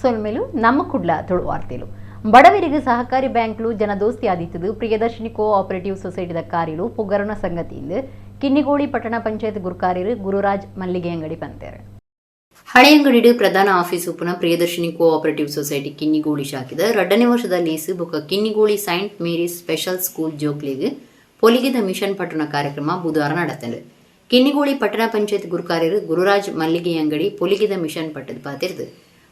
ಸೊಲ್ಮೆಲು ನಮ್ಮ ಕುಡ್ಲ ತುಳುವಾರ್ತೆಲು. ಬಡವರಿಗೆ ಸಹಕಾರಿ ಬ್ಯಾಂಕ್ಲು ಜನದೋಸ್ತಿ ಆದಿತ್ತದು ಪ್ರಿಯದರ್ಶಿನಿ ಕೋ ಆಪರೇಟಿವ್ ಸೊಸೈಟಿದ ಕಾರ್ಯಲು ಪುಗರುನ ಸಂಗತಿಯಿಂದ ಕಿನ್ನಿಗೋಳಿ ಪಟ್ಟಣ ಪಂಚಾಯತ್ ಗುರುಕಾರ್ಯರು ಗುರುರಾಜ್ ಮಲ್ಲಿಗೆ ಅಂಗಡಿ ಪಂತೇರು. ಹಳೆಯಂಗಡಿಡು ಪ್ರಧಾನ ಆಫೀಸ್ ಉಪ್ಪುನ Priyadarshini co operative society Kinnigoli ಶಾಖೆದ ರಡ್ಡನೇ ವರ್ಷದ ಲೀಸು ಬೊಕ್ಕ Kinnigoli Saint Mary's special school ಜೋಕ್ಲೆಗ್ ಪೊಲಿಗೆದ ಮಿಷನ್ ಪಟ್ಟಣ ಕಾರ್ಯಕ್ರಮ ಬುಧವಾರ ನಡತಂಡು. ಕಿನ್ನಿಗೋಳಿ ಪಟ್ಟಣ ಪಂಚಾಯತ್ ಗುರುಕಾರ್ಯರು ಗುರುರಾಜ್ ಮಲ್ಲಿಗೆ ಅಂಗಡಿ ಪೊಲಿಗೆದ ಮಿಷನ್ ಪಟ್ಟದ ಪಾತಿರ್ದು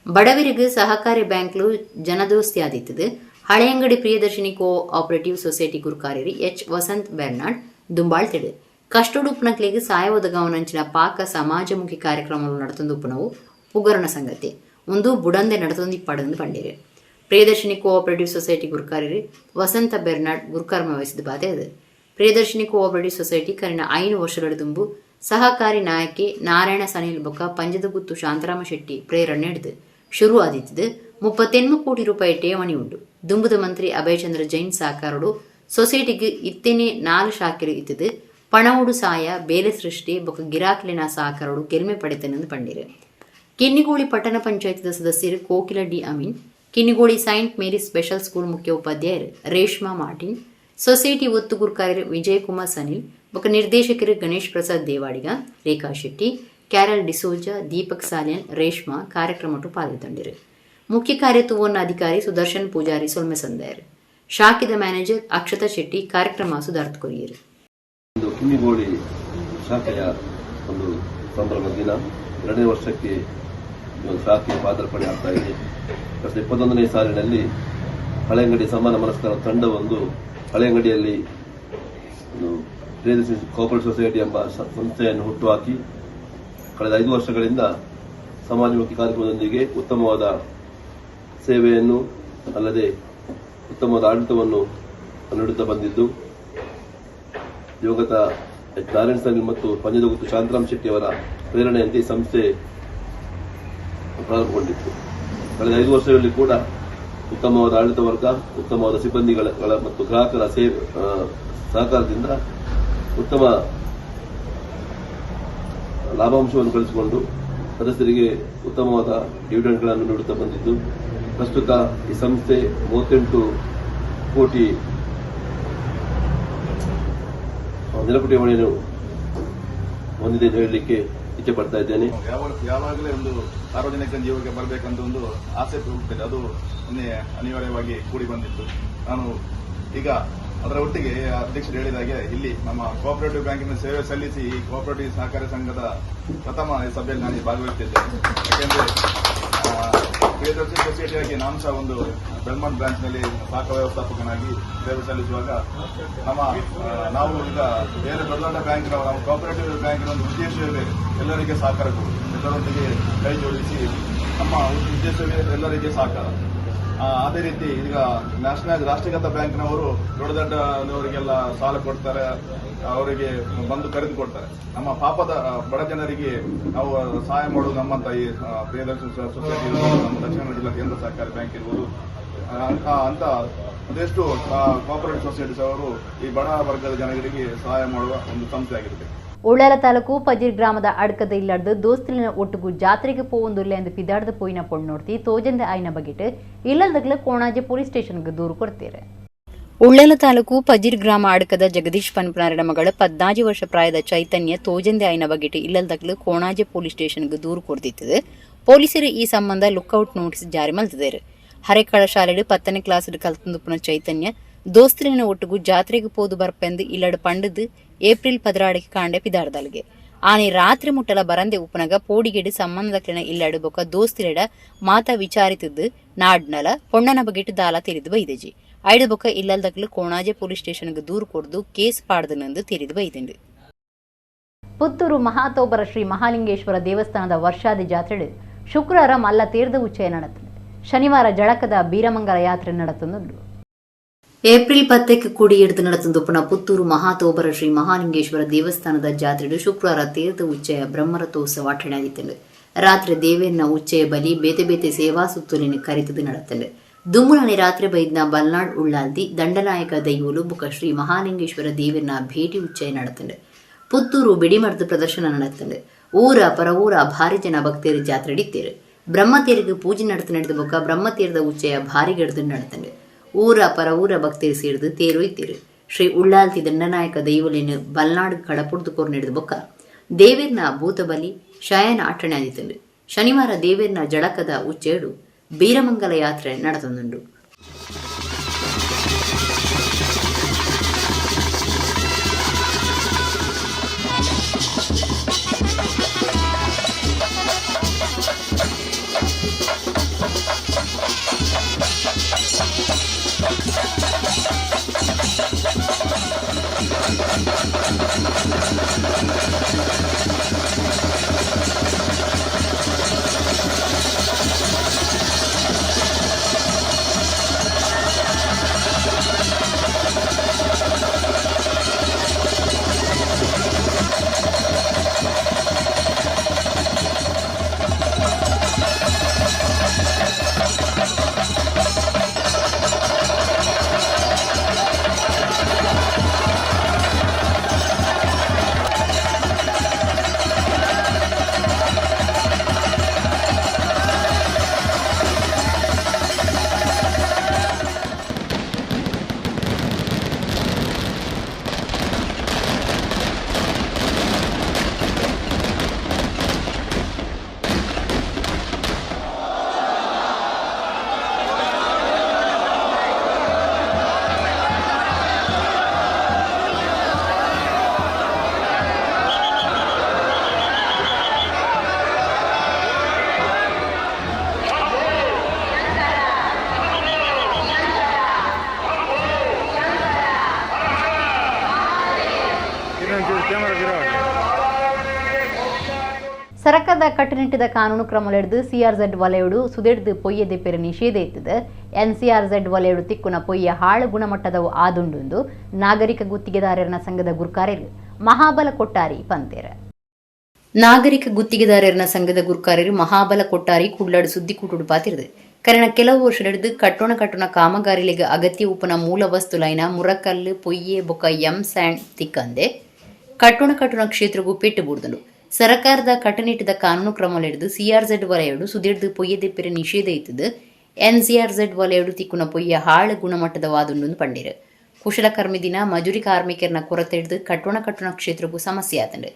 ಬಡವರಿಗೆ ಸಹಕಾರಿ ಬ್ಯಾಂಕ್ಲು ಜನದೋಸ್ತಿ ಆದಿತ್ತದು Haleyangadi Priyadarshini co operative society ಗುರುಕಾರ್ಯರು ಎಚ್ ವಸಂತ್ ಬೆರ್ನಾಡ್ ದುಂಬಾಳ್ತಿಡು ಕಷ್ಟೊಡುಪ್ಪುನಕ್ಲೆಗ್ ಸಾಯ ಒದಗಾವನಂಚಿನ ಪಾಕ ಸಮಾಜಮುಖಿ ಕಾರ್ಯಕ್ರಮಗಳು ನಡತೊಂದುಪ್ಪುನವು ಪುಗರುನ ಸಂಗತಿ, ಒಂದು ಬುಡಂದೆ ನಡತೊಂದಿಪ್ಪಡಂದು ಪಂಡಿರು. ಪ್ರಿಯದರ್ಶಿನಿ ಕೋಆಪರೇಟಿವ್ ಸೊಸೈಟಿ ಗುರುಕಾರ್ಯರು ವಸಂತ ಬೆರ್ನಾಡ್ ಗುರುಕರ್ಮ ವಹಿಸಿದ ಬಾತೆ ಅದು. ಪ್ರಿಯದರ್ಶಿನಿ ಕೋಆಪರೇಟಿವ್ ಸೊಸೈಟಿ ಕರಿನ 5 ವರ್ಷಗಳ ದುಂಬು ಸಹಕಾರಿ ನಾಯಕಿ ನಾರಾಯಣ ಸನಿಲ್ ಬೊಕ್ಕ ಪಂಜದಗುತ್ತು ಶಾಂತರಾಮ ಶೆಟ್ಟಿ ಪ್ರೇರಣೆ ಹಿಡಿದು ಶುರು ಆದಿತ್ತದು. 38 ಕೋಟಿ ರೂಪಾಯಿ ಠೇವಣಿ ಉಂಡು. ದುಂಬುದ ಮಂತ್ರಿ ಅಭಯಚಂದ್ರ ಜೈನ್ ಸಾಕಾರಡು ಸೊಸೈಟಿಗೆ ಇತ್ತೇನೆ ನಾಲು ಶಾಖೆರು ಇತ್ತದು. ಪಣವುಡು ಸಾಯ, ಬೇಲೆ ಸೃಷ್ಟಿ ಬೊಕ್ಕ ಗಿರಾಕಿಲಿನ ಸಾಕಾರಡು ಗೆಲ್ಮೆ ಪಡೆತನೆಂದು ಪಂಡಿರು. ಕಿನ್ನಿಗೋಳಿ ಪಟ್ಟಣ ಪಂಚಾಯತ್ ಸದಸ್ಯರು Kokila D Amin, Kinnigoli Saint Mary special school ಮುಖ್ಯ ಉಪಾಧ್ಯಾಯರು ರೇಷ್ಮಾ ಮಾರ್ಟಿನ್, ಸೊಸೈಟಿ ಒತ್ತು ಗುರುಕಾರ್ಯರು ವಿಜಯಕುಮಾರ್ ಸನಿಲ್ ಬೊಕ್ಕ ನಿರ್ದೇಶಕರು ಗಣೇಶ್ ಪ್ರಸಾದ್ ದೇವಾಡಿಗ, ರೇಖಾ ಶೆಟ್ಟಿ, ಕ್ಯಾರಲ್ ಡಿಸೋಜಾ, ದೀಪಕ್ ಸಾಲಿಯನ್, ರೇಷ್ಮಾ ಕಾರ್ಯಕ್ರಮಟ್ಟು ಪಾಲ್ಗೊಂಡಿರು. ಮುಖ್ಯ ಕಾರ್ಯತುವನ್ನ ಅಧಿಕಾರಿ ಸುದರ್ಶನ್ ಪೂಜಾರಿ ಸೊಲ್ಮೆ ಸಂದಾಯರು. ಶಾಖೆದ ಮ್ಯಾನೇಜರ್ ಅಕ್ಷತಾ ಶೆಟ್ಟಿ ಕಾರ್ಯಕ್ರಮ ಸುಧಾರ್ತ್ ಕೊರಿಯರು. ಒಂದು ಕಿನ್ನಿಗೋಳಿ ಶಾಖೆಯ ಒಂದು ಸಂಭ್ರಮ ದಿನ. ಎರಡನೇ ವರ್ಷಕ್ಕೆ ಈ ಒಂದು ಶಾಖೆಯ ಪಾದಾರ್ಪಣೆ ಆಗ್ತಾ ಇದೆ. 2021ನೇ ಸಾಲಿನಲ್ಲಿ ಹಳೆಯಂಗಡಿ ಸಮಾನ ಮನಸ್ಕರ ತಂಡವೊಂದು ಹಳೆಯಂಗಡಿಯಲ್ಲಿ ಒಂದು ಪ್ರಿಯದರ್ಶಿನಿ ಕೋಪರೇಟಿವ್ ಸೊಸೈಟಿ ಎಂಬ ಸಂಸ್ಥೆಯನ್ನು ಹುಟ್ಟುಹಾಕಿ, ಕಳೆದ 5 ವರ್ಷಗಳಿಂದ ಸಮಾಜಮುಖಿ ಕಾರ್ಯಕ್ರಮದೊಂದಿಗೆ ಉತ್ತಮವಾದ ಸೇವೆಯನ್ನು, ಅಲ್ಲದೆ ಉತ್ತಮವಾದ ಆಡಳಿತವನ್ನು ನೀಡುತ್ತಾ ಬಂದಿದ್ದು, ದಿವಂಗತ ಎಚ್ ನಾರಾಯಣ ಸ್ವಾಮಿ ಮತ್ತು ಪಂಜದಗುತ್ತು ಶಾಂತರಾಮ್ ಶೆಟ್ಟಿ ಅವರ ಪ್ರೇರಣೆಯಂತೆ ಈ ಸಂಸ್ಥೆ ಪ್ರಾರಂಭಗೊಂಡಿತ್ತು. ಕಳೆದ 5 ವರ್ಷಗಳಲ್ಲಿ ಕೂಡ ಉತ್ತಮವಾದ ಆಡಳಿತ ವರ್ಗ, ಉತ್ತಮವಾದ ಸಿಬ್ಬಂದಿಗಳ ಮತ್ತು ಗ್ರಾಹಕರ ಸೇವೆ ಸಹಕಾರದಿಂದ ಉತ್ತಮ ಲಾಭಾಂಶವನ್ನು ಗಳಿಸಿಕೊಂಡು ಸದಸ್ಯರಿಗೆ ಉತ್ತಮವಾದ ಡಿವಿಡೆಂಡ್ಗಳನ್ನು ನೀಡುತ್ತಾ ಬಂದಿದ್ದು, ಪ್ರಸ್ತುತ ಈ ಸಂಸ್ಥೆ 38 ಕೋಟಿ ನಿಲುಕು ಠೇವಣಿಯನ್ನು ಹೊಂದಿದೆ ಎಂದು ಹೇಳಲಿಕ್ಕೆ ಇಚ್ಛೆ ಪಡ್ತಾ ಇದ್ದೇನೆ. ಯಾವಾಗಲೇ ಒಂದು ಸಾರ್ವಜನಿಕ ಜೀವಕ್ಕೆ ಬರಬೇಕಂತ ಒಂದು ಆಸೆ ಹುಟ್ಟಿದೆ. ಅದು ಮೊನ್ನೆ ಅನಿವಾರ್ಯವಾಗಿ ಕೂಡಿ ಬಂದಿತ್ತು. ನಾನು ಈಗ ಅದರ ಒಟ್ಟಿಗೆ ಅಧ್ಯಕ್ಷರು ಹೇಳಿದ ಹಾಗೆ ಇಲ್ಲಿ ನಮ್ಮ ಕೋಆಪರೇಟಿವ್ ಬ್ಯಾಂಕಿನ ಸೇವೆ ಸಲ್ಲಿಸಿ, ಈ ಕೋಆಪರೇಟಿವ್ ಸಹಕಾರಿ ಸಂಘದ ಪ್ರಥಮ ಸಭೆಯಲ್ಲಿ ನಾನು ಭಾಗವಹಿಸುತ್ತಿದ್ದೇನೆ. ಯಾಕೆಂದ್ರೆ ಪ್ರಿಯದರ್ಶಿ ಸೊಸೈಟಿಯಾಗಿ ನಾನು ಸಹ ಒಂದು ಬೆಲ್ಮನ್ ಬ್ರಾಂಚ್ನಲ್ಲಿ ಶಾಖಾ ವ್ಯವಸ್ಥಾಪಕನಾಗಿ ಸೇವೆ ಸಲ್ಲಿಸುವಾಗ ನಮ್ಮ ನಾವು ಈಗ ಬೇರೆ ದೊಡ್ಡ ದೊಡ್ಡ ಬ್ಯಾಂಕಿನ, ನಾವು ಕೋಆಪರೇಟಿವ್ ಬ್ಯಾಂಕಿನ ಒಂದು ಉದ್ದೇಶವೇ ಬೇರೆ. ಎಲ್ಲರಿಗೆ ಸಹಕಾರ ಕೊಡುವುದು, ಎಲ್ಲರೊಂದಿಗೆ ಕೈ ಜೋಡಿಸಿ ನಮ್ಮ ಉದ್ದೇಶವೇ ಎಲ್ಲರಿಗೆ ಸಹಕಾರ. ಅದೇ ರೀತಿ ಈಗ ನ್ಯಾಷನಲ್ ರಾಷ್ಟ್ರೀಕೃತ ಬ್ಯಾಂಕ್ನವರು ದೊಡ್ಡ ದೊಡ್ಡವರಿಗೆಲ್ಲ ಸಾಲ ಕೊಡ್ತಾರೆ, ಅವರಿಗೆ ಬಂದು ಕರೆದು ಕೊಡ್ತಾರೆ. ನಮ್ಮ ಪಾಪದ ಬಡ ಜನರಿಗೆ ನಾವು ಸಹಾಯ ಮಾಡುವುದು ನಮ್ಮಂತ ಈ ಪ್ರಿಯದರ್ಶನ ಸೊಸೈಟಿ ಇರ್ಬೋದು, ನಮ್ಮ ದಕ್ಷಿಣ ಕನ್ನಡ ಜಿಲ್ಲಾ ಕೇಂದ್ರ ಸಹಕಾರಿ ಬ್ಯಾಂಕ್ ಇರ್ಬೋದು, ಅಂತ ಅದೆಷ್ಟು ಕೋಆಪರೇಟಿವ್ ಸೊಸೈಟೀಸ್ ಅವರು ಈ ಬಡ ವರ್ಗದ ಜನರಿಗೆ ಸಹಾಯ ಮಾಡುವ ಒಂದು ಸಂಸ್ಥೆ ಆಗಿರುತ್ತೆ. ಉಳ್ಳಾಲ ತಾಲೂಕು ಪಜಿರ್ ಗ್ರಾಮದ ಅಡ್ಕದ ಇಲ್ಲಡ್ದು ದೋಸ್ತಿಲಿನ ಒಟ್ಟುಗು ಜಾತ್ರೆಗೆ ಪೋವೊಂದುಲ್ಲೆ ಅಂದು ಪಿದಾಡ್ದು ಪೋಯಿನ ಪೊಣ್ಣೊರ್ತಿ ತೋಜಂದೆ ಆಯ್ನ ಬಗೆಟ್ ಇಲ್ಲಲ್ದಗ್ಲ ಕೋಣಾಜೆ ಪೊಲೀಸ್ ಸ್ಟೇಷನ್ಗೆ ದೂರು ಕೊಡ್ತೀರಿ. ಉಳ್ಳಾಲ ತಾಲೂಕು ಪಜಿರ್ ಗ್ರಾಮ ಅಡ್ಕದ ಜಗದೀಶ್ ಪನ್ಪುನಾರಡ ಮಗಳು 14 ವರ್ಷ ಪ್ರಾಯದ ಚೈತನ್ಯ ತೋಜಂದೆ ಆಯ್ನ ಬಗೆಟ್ ಇಲ್ಲಲ್ದಗ್ಲು ಕೋಣಾಜೆ ಪೊಲೀಸ್ ಸ್ಟೇಷನ್ಗೆ ದೂರು ಕೊಡ್ತಿತ್ತದು. ಪೊಲೀಸರು ಈ ಸಂಬಂಧ ಲುಕ್ಔಟ್ ನೋಟಿಸ್ ಜಾರಿ ಮಲ್ತಿದ್ದಾರೆ. ಹರೇಕಾಳ ಶಾಲೆಡು 10ನೇ ಕ್ಲಾಸ್ ಕಲ್ತಂದುಪ್ಪುನ ಚೈತನ್ಯ ದೋಸ್ತಿಲಿನ ಒಟ್ಟುಗು ಜಾತ್ರೆಗೆ ಪೋದು ಬರ್ಪೆಂದು ಇಲ್ಲಡು ಪಂಡದು ಏಪ್ರಿಲ್ 16ಕ್ಕೆ ಕಾಂಡೆ ಪಿದಾರ್ದಲ್ಗೆ. ಆನೆ ರಾತ್ರಿ ಮುಟ್ಟಲ ಬರಂದೆ ಉಪ್ಪನಗ ಪೋಡಿಗೆಡು ಸಂಬಂಧಕ್ಲಿನ ಇಲ್ಲಡು ಬೊಕ್ಕ ದೋಸ್ತಿಲೆಡ ಮಾತ ವಿಚಾರಿತದ್ದು ನಾಡ್ನಲ ಪೊಣ್ಣನ ಬಗೆಟ್ ದಾಲ ತೆರಿದು ಬೈದಜಿ. ಐಡು ಬೊಕ್ಕ ಇಲ್ಲಲ್ದಕ್ಲು ಕೋಣಾಜೆ ಪೊಲೀಸ್ ಸ್ಟೇಷನ್ಗೆ ದೂರು ಕೊಡ್ದು ಕೇಸ್ ಪಾಡ್ದನಂದು ತೆರಿದು ಬೈದಂಡು. ಪುತ್ತೂರು ಮಹಾತೋಬರ ಶ್ರೀ ಮಹಾಲಿಂಗೇಶ್ವರ ದೇವಸ್ಥಾನದ ವರ್ಷಾದಿ ಜಾತ್ರೆ ಶುಕ್ರವಾರ ಮಲ್ಲ ತೀರ್ಥ ಉಚ್ಚಯ ನಡೆತದೆ. ಶನಿವಾರ ಜಳಕದ ಬೀರಮಂಗಲ ಯಾತ್ರೆ ನಡೆತುಂಡು. ಏಪ್ರಿಲ್ 10ಕ್ಕೆ ಕುಡಿಯೆಡ್ದು ನಡೆತಂದುಪ್ಪುನ ಪುತ್ತೂರು ಮಹಾತೋಬರ ಶ್ರೀ ಮಹಾಲಿಂಗೇಶ್ವರ ದೇವಸ್ಥಾನದ ಜಾತ್ರೆಡು ಶುಕ್ರವಾರ ತೀರ್ಥ ಉಚ್ಚಯ, ಬ್ರಹ್ಮರಥೋತ್ಸವ ಆಚರಣೆ. ರಾತ್ರಿ ದೇವೇರ್ನ ಉಚ್ಚಯ ಬಲಿ, ಬೇತೆ ಬೇತೆ ಸೇವಾ ಸುತ್ತುಲಿನ ಕರಿತದು ನಡತಂಡು. ದುಮ್ಮುನಾನಿ ರಾತ್ರಿ ಬೈದ್ನ ಬಲ್ನಾಡ್ ಉಳ್ಳಾಲ್ದಿ, ದಂಡನಾಯಕ ದೈವಲು ಬುಕ ಶ್ರೀ ಮಹಾಲಿಂಗೇಶ್ವರ ದೇವರ್ನ ಭೇಟಿ ಉಚ್ಚಯ ನಡತಂಡು. ಪುತ್ತೂರು ಬಿಡಿಮರ್ದು ಪ್ರದರ್ಶನ ನಡತಂಡು. ಊರ ಪರ ಊರ ಭಾರಿ ಜನ ಭಕ್ತರು ಜಾತ್ರೆಡಿತ್ತೇರು. ಬ್ರಹ್ಮತೇರಿಗೆ ಪೂಜೆ ನಡೆದು ನಡೆದ ಬೊಕ್ಕ ಬ್ರಹ್ಮತೀರದ ಉಚ್ಚಯ ಭಾರಿ ಗಡ್ದು ನಡತಂಡು. ಊರ ಪರ ಊರ ಭಕ್ತರು ಸೇರಿದು ತೇರೊಯ್ತೀರು. ಶ್ರೀ ಉಳ್ಳಾಲ್ತಿ ದಂಡನಾಯಕ ದೈವಲಿನ ಬಲ್ನಾಡು ಕಡಪುಡ್ದು ಕೋರ್ ನಡೆದ ಬೊಕ್ಕ ದೇವೇರ್ನ ಭೂತಬಲಿ ಶಯನ ಆಟಣೆ ಆದಿತ್ತಂಡು. ಶನಿವಾರ ದೇವೇರ್ನ ಜಳಕದ ಉಚ್ಚೇಡು ಬೀರಮಂಗಲ ಯಾತ್ರೆ ನಡೆತಂದುಂಡು. ಸರಕಾರದ ಕಟ್ಟುನಿಟ್ಟಿದ ಕಾನೂನು ಕ್ರಮಲೆಡ್ದು ಸಿಆರ್ಝೆಡ್ ವಲಯಡು ಸುದೆಡ್ದು ಪೊಯ್ಯೆ ದೆಪ್ಪೆರೆ ನಿಷೇಧ ಇತ್ತದ. ಎನ್ಸಿಆರ್ಝೆಡ್ ವಲಯಡು ತಿಕ್ಕುನ ಪೊಯ್ಯ ಹಾಳು ಗುಣಮಟ್ಟದವು ಆದುಂಡುಂದು ನಾಗರಿಕ ಗುತ್ತಿಗೆದಾರರ ಸಂಘದ ಗುರ್ಕಾರ್ಯರು ಮಹಾಬಲ ಕೊಟ್ಟಾರಿ ಪಂತೇರ. ನಾಗರಿಕ ಗುತ್ತಿಗೆದಾರರ ಸಂಘದ ಗುರ್ಕಾರ್ಯರು ಮಹಾಬಲ ಕೊಟ್ಟಾರಿ ಕುಡ್ಲಾಡು ಸುದ್ದಿ ಕೂಟುಡು ಪಾತಿರದು. ಕರಣ ಕೆಲವು ವರ್ಷ ಕಟ್ಟೋಣ ಕಟ್ಟೋಣ ಕಾಮಗಾರಿಲಿಗೆ ಅಗತ್ಯ ಉಪನ ಮೂಲ ವಸ್ತು ಲೈನ ಮುರಕಲ್ಲು ಪೊಯ್ಯೆ ಬೊಕ ಎಂ ಸ್ಯಾಂಡ್ ತಿಕ್ಕಂದೆ ಕಟ್ಟೋಣ ಕಟ್ಟೋಣ ಕ್ಷೇತ್ರಗೂ ಪೆಟ್ಟು ಬೂರ್ದನು. ಸರಕಾರದ ಕಟ್ಟುನಿಟ್ಟಿದ ಕಾನೂನು ಕ್ರಮಲೆಡ್ದು ಸಿಆರ್ಝೆಡ್ ವಲಯಡು ಸುದಿರ್ದು ಪೊಯ್ಯೆ ದೆಪ್ಪೆರೆ ನಿಷೇಧ ಇತ್ತದು. ಎನ್ಸಿಆರ್ಝೆಡ್ ವಲಯಡು ತಿಕ್ಕುನ ಪೊಯ್ಯ ಹಾಳು ಗುಣಮಟ್ಟದ ವಾದುಂಡು ಪಂಡಿರು. ಕುಶಲಕರ್ಮಿ ದಿನ ಮಜೂರಿ ಕಾರ್ಮಿಕರನ ಕೊರತೆ ಹಿಡಿದು ಕಟ್ಟೋಣ ಕಟ್ಟೋಣ ಕ್ಷೇತ್ರಕ್ಕೂ ಸಮಸ್ಯೆ ಆತಂಡು.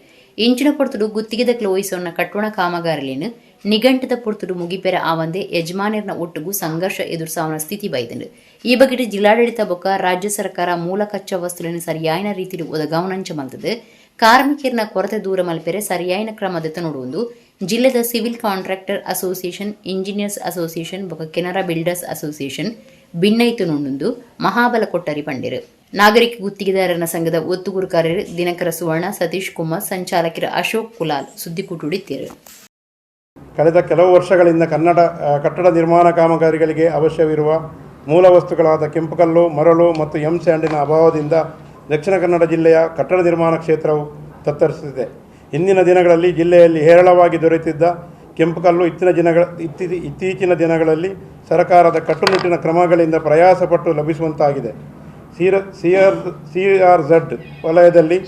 ಇಂಚಿನ ಪೊರ್ತುಡು ಗುತ್ತಿಗೆದ ಕ್ಲೋಯಿಸೋನ್ನ ಕಟ್ಟೋಣ ಕಾಮಗಾರಿಲೇನು ನಿಘಂಟದ ಪೊರ್ತುಡು ಮುಗಿಪೆರ ಆವಂದೆ ಯಜಮಾನರ್ನ ಒಟ್ಟುಗು ಸಂಘರ್ಷ ಎದುರಿಸಾವನ ಸ್ಥಿತಿ ಬೈದಂಡು. ಈ ಬಗ್ಗೆ ಜಿಲ್ಲಾಡಳಿತ ಬೊಕ್ಕ ರಾಜ್ಯ ಸರ್ಕಾರ ಮೂಲ ಕಚ್ಚಾ ವಸ್ತುలను ಸರಿಯಾಯಿನ ರೀತಿಯಲ್ಲಿ ಒದಗಾವನಂಚ ಮಲ್ತದೆ. ಕಾರ್ಮಿಕರನ ಕೊರತೆ ದೂರ ಮಲ್ಪೆರೆ ಸರಿಯಾಯಿನ ಕ್ರಮ ನೋಡುವುದು ಜಿಲ್ಲೆದ civil contractor association, engineers association ಬೊಕ್ಕ ಕೆನರಾ ಬಿಲ್ಡರ್ಸ್ ಅಸೋಸಿಯೇಷನ್ ಭಿನ್ನೈತು ನುಂಡು ಮಹಾಬಲ ಕೊಟ್ಟರಿ ಪಂಡಿರು. ನಾಗರಿಕ ಗುತ್ತಿಗೆದಾರರ ಸಂಘದ ಒತ್ತುಗುರುಕಾರರು ದಿನಕರ ಸುವರ್ಣ, ಸತೀಶ್ ಕುಮಾರ್, ಸಂಚಾಲಕರು ಅಶೋಕ್ ಕುಲಾಲ್ ಸುದ್ದಿಕೂಟುಡಿತ್ತಿರು. ಕಳೆದ ಕೆಲವು ವರ್ಷಗಳಿಂದ ಕನ್ನಡ ಕಟ್ಟಡ ನಿರ್ಮಾಣ ಕಾಮಗಾರಿಗಳಿಗೆ ಅವಶ್ಯವಿರುವ ಮೂಲ ವಸ್ತುಗಳಾದ ಕೆಂಪುಕಲ್ಲು, ಮರಳು ಮತ್ತು ಎಂ ಸ್ಯಾಂಡಿನ ಅಭಾವದಿಂದ ದಕ್ಷಿಣ ಕನ್ನಡ ಜಿಲ್ಲೆಯ ಕಟ್ಟಡ ನಿರ್ಮಾಣ ಕ್ಷೇತ್ರವು ತತ್ತರಿಸುತ್ತಿದೆ. ಇಂದಿನ ದಿನಗಳಲ್ಲಿ ಜಿಲ್ಲೆಯಲ್ಲಿ ಹೇರಳವಾಗಿ ದೊರೆತಿದ್ದ ಕೆಂಪುಕಲ್ಲು ಇತ್ತೀಚಿನ ದಿನಗಳಲ್ಲಿ ಸರ್ಕಾರದ ಕಟ್ಟುನಿಟ್ಟಿನ ಕ್ರಮಗಳಿಂದ ಪ್ರಯಾಸಪಟ್ಟು ಲಭಿಸುವಂತಾಗಿದೆ. ಸಿಆರ್ಝೆಡ್ ವಲಯದಲ್ಲಿ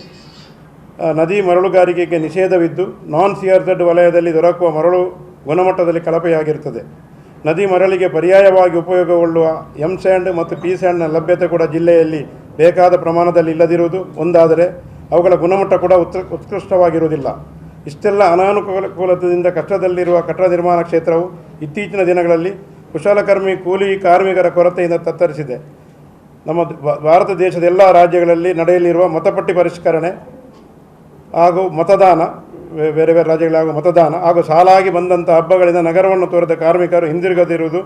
ನದಿ ಮರಳುಗಾರಿಕೆಗೆ ನಿಷೇಧವಿದ್ದು, ನಾನ್ ಸಿಆರ್ಝೆಡ್ ವಲಯದಲ್ಲಿ ದೊರಕುವ ಮರಳು ಗುಣಮಟ್ಟದಲ್ಲಿ ಕಳಪೆಯಾಗಿರುತ್ತದೆ. ನದಿ ಮರಳಿಗೆ ಪರ್ಯಾಯವಾಗಿ ಉಪಯೋಗಗೊಳ್ಳುವ ಎಂ ಸ್ಯಾಂಡ್ ಮತ್ತು ಪಿ ಸ್ಯಾಂಡ್ನ ಲಭ್ಯತೆ ಕೂಡ ಜಿಲ್ಲೆಯಲ್ಲಿ ಬೇಕಾದ ಪ್ರಮಾಣದಲ್ಲಿ ಇಲ್ಲದಿರುವುದು ಒಂದಾದರೆ, ಅವುಗಳ ಗುಣಮಟ್ಟ ಕೂಡ ಉತ್ಕೃಷ್ಟವಾಗಿರುವುದಿಲ್ಲ. ಇಷ್ಟೆಲ್ಲ ಅನಾನುಕೂಲತೆಯಿಂದ ಕಷ್ಟದಲ್ಲಿರುವ ಕಟ್ಟಡ ನಿರ್ಮಾಣ ಕ್ಷೇತ್ರವು ಇತ್ತೀಚಿನ ದಿನಗಳಲ್ಲಿ ಕುಶಲಕರ್ಮಿ ಕೂಲಿ ಕಾರ್ಮಿಕರ ಕೊರತೆಯಿಂದ ತತ್ತರಿಸಿದೆ. ನಮ್ಮ ಭಾರತ ದೇಶದ ಎಲ್ಲ ರಾಜ್ಯಗಳಲ್ಲಿ ನಡೆಯಲಿರುವ ಮತಪಟ್ಟಿ ಪರಿಷ್ಕರಣೆ ಹಾಗೂ ಮತದಾನ, ಬೇರೆ ಬೇರೆ ರಾಜ್ಯಗಳಾಗುವ ಮತದಾನ ಹಾಗೂ ಸಾಲಾಗಿ ಬಂದಂಥ ಹಬ್ಬಗಳಿಂದ ನಗರವನ್ನು ತೊರೆದ ಕಾರ್ಮಿಕರು ಹಿಂದಿರುಗದಿರುವುದು,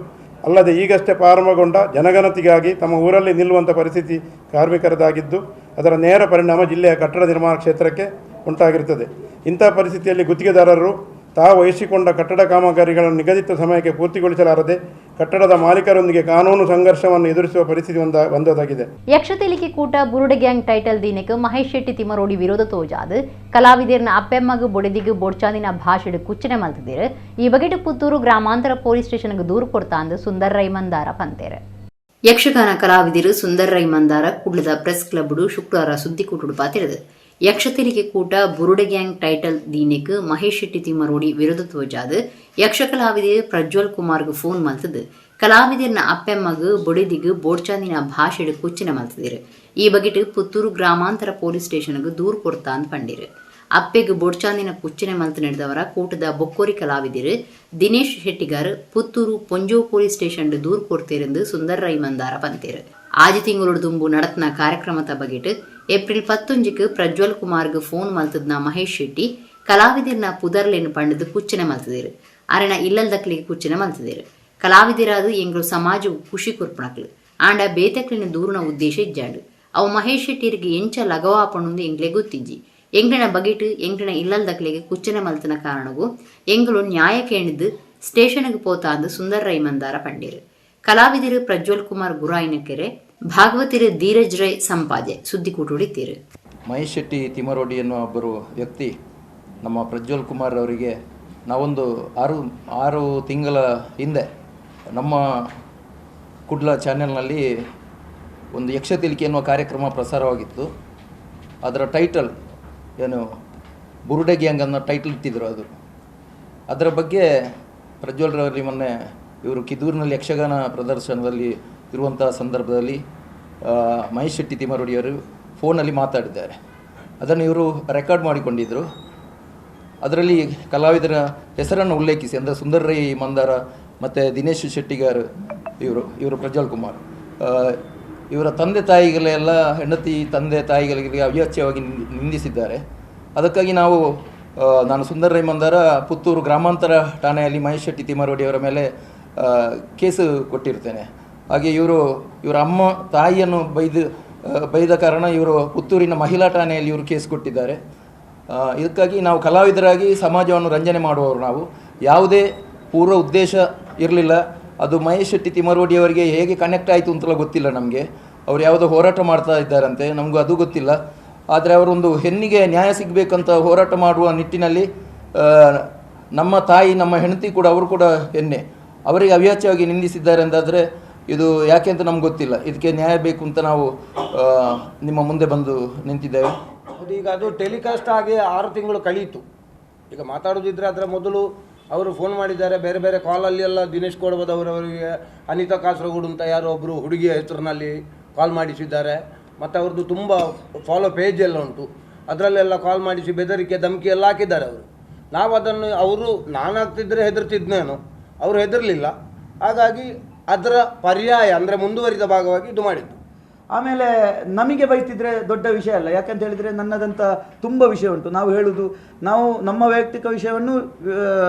ಅಲ್ಲದೆ ಈಗಷ್ಟೇ ಪ್ರಾರಂಭಗೊಂಡ ಜನಗಣತಿಗಾಗಿ ತಮ್ಮ ಊರಲ್ಲಿ ನಿಲ್ಲುವಂಥ ಪರಿಸ್ಥಿತಿ ಕಾರ್ಮಿಕರದಾಗಿದ್ದು, ಅದರ ನೇರ ಪರಿಣಾಮ ಜಿಲ್ಲೆಯ ಕಟ್ಟಡ ನಿರ್ಮಾಣ ಕ್ಷೇತ್ರಕ್ಕೆ ಉಂಟಾಗಿರುತ್ತದೆ. ಇಂಥ ಪರಿಸ್ಥಿತಿಯಲ್ಲಿ ಗುತ್ತಿಗೆದಾರರು ತಾವು ವಹಿಸಿಕೊಂಡ ಕಟ್ಟಡ ಕಾಮಗಾರಿಗಳನ್ನು ನಿಗದಿತ ಸಮಯಕ್ಕೆ ಪೂರ್ತಿಗೊಳಿಸಲಾರದೆ ಕಟ್ಟಡದ ಮಾಲೀಕರೊಂದಿಗೆ ಕಾನೂನು ಸಂಘರ್ಷವನ್ನು ಎದುರಿಸುವ ಪರಿಸ್ಥಿತಿ ಬಂದೊದಗಿದೆ. ಯಕ್ಷತೆಲಿಕೆ ಕೂಟ ಬುರುಡೆ ಗ್ಯಾಂಗ್ ಟೈಟಲ್ ದಿನಕ್ಕೆ ಮಹೇಶ್ ಶೆಟ್ಟಿ ತಿಮರೋಡಿ ವಿರೋಧ ತೋಜಾದು ಕಲಾವಿದರ್ನ ಅಪ್ಪೆಮ್ಮಗು ಬೊಡೆದಿಗು ಬೊಡ್ಚಾದಿನ ಭಾಷೆಡು ಕುಚ್ಚನೆ ಮಲ್ತಿದ್ದೀರು. ಈ ಬಗೆಟ್ ಪುತ್ತೂರು ಗ್ರಾಮಾಂತರ ಪೊಲೀಸ್ ಸ್ಟೇಷನ್ಗೆ ದೂರು ಕೊಡ್ತಾ ಅಂದು ಸುಂದರ್ ರೈ ಮಂದಾರ ಪಂತೇರು. ಯಕ್ಷಗಾನ ಕಲಾವಿದರು ಸುಂದರ್ ರೈ ಮಂದಾರ ಕುಡ್ಲದ ಪ್ರೆಸ್ ಕ್ಲಬ್ಡು ಶುಕ್ರವಾರ ಸುದ್ದಿಕೂಟುಡು ಪಾತಿರದು. ಯಕ್ಷತೆಲಿಕೆ ಕೂಟ ಬುರುಡೆ ಗ್ಯಾಂಗ್ ಟೈಟಲ್ ದೀನೆಕ್ ಮಹೇಶ್ ಶೆಟ್ಟಿ ತಿಮ್ಮರೋಡಿ ವಿರೋಧ ತೋಜಾದ್ ಯಕ್ಷ ಕಲಾವಿದೆ ಪ್ರಜ್ವಲ್ ಕುಮಾರ್ಗ್ ಫೋನ್ ಮಲ್ತದು ಕಲಾವಿದರ್ನ ಅಪ್ಪೆಮ್ಮಗ್ ಬೊಡೆದಿಗ್ ಬೋಡ್ಚಾಂದಿನ ಭಾಷೆಡ್ ಕುಚ್ಚಿನ ಮಲ್ತದಿರು. ಈ ಬಗೆಟ್ ಪುತ್ತೂರು ಗ್ರಾಮಾಂತರ ಪೊಲೀಸ್ ಸ್ಟೇಷನ್ಗ್ ದೂರು ಕೊರ್ತ ಅಂದ್ ಪಂಡಿರು. ಅಪ್ಪೆಗ್ ಬೊಡ್ಚಾಂದಿನ ಕುಚ್ಚಿನ ಮಲ್ತ್ ನಡೆದವರ ಕೂಟದ ಬೊಕ್ಕೋರಿ ಕಲಾವಿದರು ದಿನೇಶ್ ಶೆಟ್ಟಿಗಾರ್ ಪುತ್ತೂರು ಪೊಂಜೋ ಪೊಲೀಸ್ ಸ್ಟೇಷನ್ ದೂರು ಕೊರ್ತೆರೆಂದು ಸುಂದರ್ ರೈ ಮಂದಾರ ಪಂತೇರು. ಆಜಿ ತಿಂಗಳು ದುಂಬು ನಡತ್ನ ಕಾರ್ಯಕ್ರಮದ ಬಗೆಟ್ ಏಪ್ರಿಲ್ 19ಕ್ ಪ್ರಜ್ವಲ್ ಕುಮಾರ್ಗ್ ಫೋನ್ ಮಲ್ತದ್ನ ಮಹೇಶ್ ಶೆಟ್ಟಿ ಕಲಾವಿದರ್ನ ಪುದರ್ಲೆನ್ ಪಂಡದು ಕುಚ್ಚಿನ ಮಲ್ತದಿರು. ಅರೆನ ಇಲ್ಲಲ್ದಕ್ಲಿಗೆ ಕುಚ್ಚಿನ ಮಲ್ತದಿರು. ಕಲಾವಿದರಾದ ಎಂಗ್ಲು ಸಮಾಜ ಖುಷಿ ಕೊರ್ಪಣಕ್ಲು ಆಂಡ ಬೇತಕ್ಲಿನ ದೂರುನ ಉದ್ದೇಶ ಇಜ್ಜಾಂಡು. ಅವು ಮಹೇಶ್ ಶೆಟ್ಟಿರಿಗೆ ಎಂಚ ಲಗವಾಪಣುಂದು ಎಂಗ್ಲೆ ಗೊತ್ತಿಜ್ಜಿ. ಎಂಗ್ಲಿನ ಬಗೆಟ್ ಎಂಗ್ಲಿನ ಇಲ್ಲಲ್ದಕ್ಲಿಗೆ ಕುಚ್ಚನೆ ಮಲ್ತನ ಕಾರಣಗೂ ಎಂಗಳು ನ್ಯಾಯ ಕೇಣಿದ್ದು ಸ್ಟೇಷನ್ಗೆ ಪೋತಾಂದು ಸುಂದರ್ ರೈ ಮಂದಾರ ಪಂಡಿರು. ಕಲಾವಿದರು ಪ್ರಜ್ವಲ್ ಕುಮಾರ್ ಗುರಾಯಿನಕೆರೆ, ಭಾಗವತಿರು ಧೀರಜ್ ರೈ ಸಂಪಾಜೆ ಸುದ್ದಿಕೂಟುಡಿತ್ತೀರು. ಮಹೇಶ್ ಶೆಟ್ಟಿ ತಿಮರೋಡಿ ಎನ್ನುವ ಒಬ್ಬರು ವ್ಯಕ್ತಿ ನಮ್ಮ ಪ್ರಜ್ವಲ್ ಕುಮಾರ್ ಅವರಿಗೆ, ನಾವೊಂದು ಆರು ಆರು ತಿಂಗಳ ಹಿಂದೆ ನಮ್ಮ ಕುಡ್ಲ ಚಾನೆಲ್ನಲ್ಲಿ ಒಂದು ಯಕ್ಷತೆಲಿಕೆ ಎನ್ನುವ ಕಾರ್ಯಕ್ರಮ ಪ್ರಸಾರವಾಗಿತ್ತು. ಅದರ ಟೈಟಲ್ ಏನು, ಬುರುಡೆ ಗ್ಯಾಂಗ್ ಅನ್ನೋ ಟೈಟಲ್ ಇಟ್ಟಿದ್ದರು. ಅದರ ಬಗ್ಗೆ ಪ್ರಜ್ವಲ್ರವರಲ್ಲಿ ಮೊನ್ನೆ ಇವರು ಕಿದೂರಿನಲ್ಲಿ ಯಕ್ಷಗಾನ ಪ್ರದರ್ಶನದಲ್ಲಿ ಇರುವಂಥ ಸಂದರ್ಭದಲ್ಲಿ ಮಹೇಶ್ ಶೆಟ್ಟಿ ತಿಮರೋಡಿಯವರು ಫೋನಲ್ಲಿ ಮಾತಾಡಿದ್ದಾರೆ. ಅದನ್ನು ಇವರು ರೆಕಾರ್ಡ್ ಮಾಡಿಕೊಂಡಿದ್ದರು. ಅದರಲ್ಲಿ ಕಲಾವಿದರ ಹೆಸರನ್ನು ಉಲ್ಲೇಖಿಸಿ, ಅಂದರೆ ಸುಂದರ್ ರೈ ಮಂದಾರ ಮತ್ತು ದಿನೇಶ್ ಶೆಟ್ಟಿಗಾರ್, ಇವರು ಇವರು ಪ್ರಜ್ವಲ್ ಕುಮಾರ್, ಇವರ ತಂದೆ ತಾಯಿಗಳೆಲ್ಲ, ಹೆಂಡತಿ ತಂದೆ ತಾಯಿಗಳಿಗೆ ಅವ್ಯಾಚ್ಯವಾಗಿ ನಿಂದಿಸಿದ್ದಾರೆ. ಅದಕ್ಕಾಗಿ ನಾನು ಸುಂದರ್ ರೈ ಮಂದಾರ ಪುತ್ತೂರು ಗ್ರಾಮಾಂತರ ಠಾಣೆಯಲ್ಲಿ ಮಹೇಶ್ ಶೆಟ್ಟಿ ತಿಮರೋಡಿಯವರ ಮೇಲೆ ಕೇಸು ಕೊಟ್ಟಿರ್ತೇನೆ. ಹಾಗೆ ಇವರು ಇವರ ಅಮ್ಮ ತಾಯಿಯನ್ನು ಬೈದ ಕಾರಣ ಇವರು ಪುತ್ತೂರಿನ ಮಹಿಳಾ ಠಾಣೆಯಲ್ಲಿ ಇವರು ಕೇಸ್ ಕೊಟ್ಟಿದ್ದಾರೆ. ಇದಕ್ಕಾಗಿ ನಾವು ಕಲಾವಿದರಾಗಿ ಸಮಾಜವನ್ನು ರಂಜನೆ ಮಾಡುವವರು. ನಾವು ಯಾವುದೇ ಪೂರ್ವ ಉದ್ದೇಶ ಇರಲಿಲ್ಲ. ಅದು ಮಹೇಶ್ ಶೆಟ್ಟಿ ತಿಮರೋಡಿಯವರಿಗೆ ಹೇಗೆ ಕನೆಕ್ಟ್ ಆಯಿತು ಅಂತೆಲ್ಲ ಗೊತ್ತಿಲ್ಲ ನಮಗೆ. ಅವರು ಯಾವುದೋ ಹೋರಾಟ ಮಾಡ್ತಾ ಇದ್ದಾರಂತೆ, ನಮಗೂ ಅದು ಗೊತ್ತಿಲ್ಲ. ಆದರೆ ಅವರೊಂದು ಹೆಣ್ಣಿಗೆ ನ್ಯಾಯ ಸಿಗಬೇಕಂತ ಹೋರಾಟ ಮಾಡುವ ನಿಟ್ಟಿನಲ್ಲಿ ನಮ್ಮ ತಾಯಿ, ನಮ್ಮ ಹೆಂಡತಿ ಕೂಡ, ಅವರು ಕೂಡ ಹೆಣ್ಣೆ, ಅವರಿಗೆ ಅವ್ಯಾಚ್ಯವಾಗಿ ನಿಂದಿಸಿದ್ದಾರೆ ಅಂತಾದರೆ ಇದು ಯಾಕೆ ಅಂತ ನಮ್ಗೆ ಗೊತ್ತಿಲ್ಲ. ಇದಕ್ಕೆ ನ್ಯಾಯ ಬೇಕು ಅಂತ ನಾವು ನಿಮ್ಮ ಮುಂದೆ ಬಂದು ನಿಂತಿದ್ದೇವೆ. ಹೌದು, ಈಗ ಅದು ಟೆಲಿಕಾಸ್ಟ್ ಆಗಿ 6 ತಿಂಗಳು ಕಳೀತು. ಈಗ ಮಾತಾಡೋದಿದ್ರೆ ಅದರ ಮೊದಲು ಅವರು ಫೋನ್ ಮಾಡಿದ್ದಾರೆ, ಬೇರೆ ಬೇರೆ ಕಾಲಲ್ಲಿ ಎಲ್ಲ. ದಿನೇಶ್ ಕೋಡಬದವರವರಿಗೆ ಅನಿತಾ ಕಾಸರಗೋಡು ಅಂತ ಯಾರೋ ಒಬ್ಬರು ಹುಡುಗಿಯ ಹೆಸರಿನಲ್ಲಿ ಕಾಲ್ ಮಾಡಿಸಿದ್ದಾರೆ. ಮತ್ತು ಅವ್ರದ್ದು ತುಂಬ ಫಾಲೋ ಪೇಜ್ ಎಲ್ಲ ಉಂಟು, ಅದರಲ್ಲೆಲ್ಲ ಕಾಲ್ ಮಾಡಿಸಿ ಬೆದರಿಕೆ ಧಮಕಿ ಎಲ್ಲ ಹಾಕಿದ್ದಾರೆ ಅವರು. ನಾವು ಅದನ್ನು ಅವರು ನಾನಾಗ್ತಿದ್ರೆ ಹೆದರ್ತಿದ್ನೇನೋ, ಅವರು ಹೆದರಲಿಲ್ಲ. ಹಾಗಾಗಿ ಅದರ ಪರ್ಯಾಯ ಅಂದರೆ ಮುಂದುವರಿದ ಭಾಗವಾಗಿ ಇದು ಮಾಡಿದ್ದು. ಆಮೇಲೆ ನಮಗೆ ಬೈತಿದ್ರೆ ದೊಡ್ಡ ವಿಷಯ ಅಲ್ಲ. ಯಾಕಂತ ಹೇಳಿದರೆ ನನ್ನದಂಥ ತುಂಬ ವಿಷಯ ಉಂಟು. ನಾವು ಹೇಳುವುದು, ನಾವು ನಮ್ಮ ವೈಯಕ್ತಿಕ ವಿಷಯವನ್ನು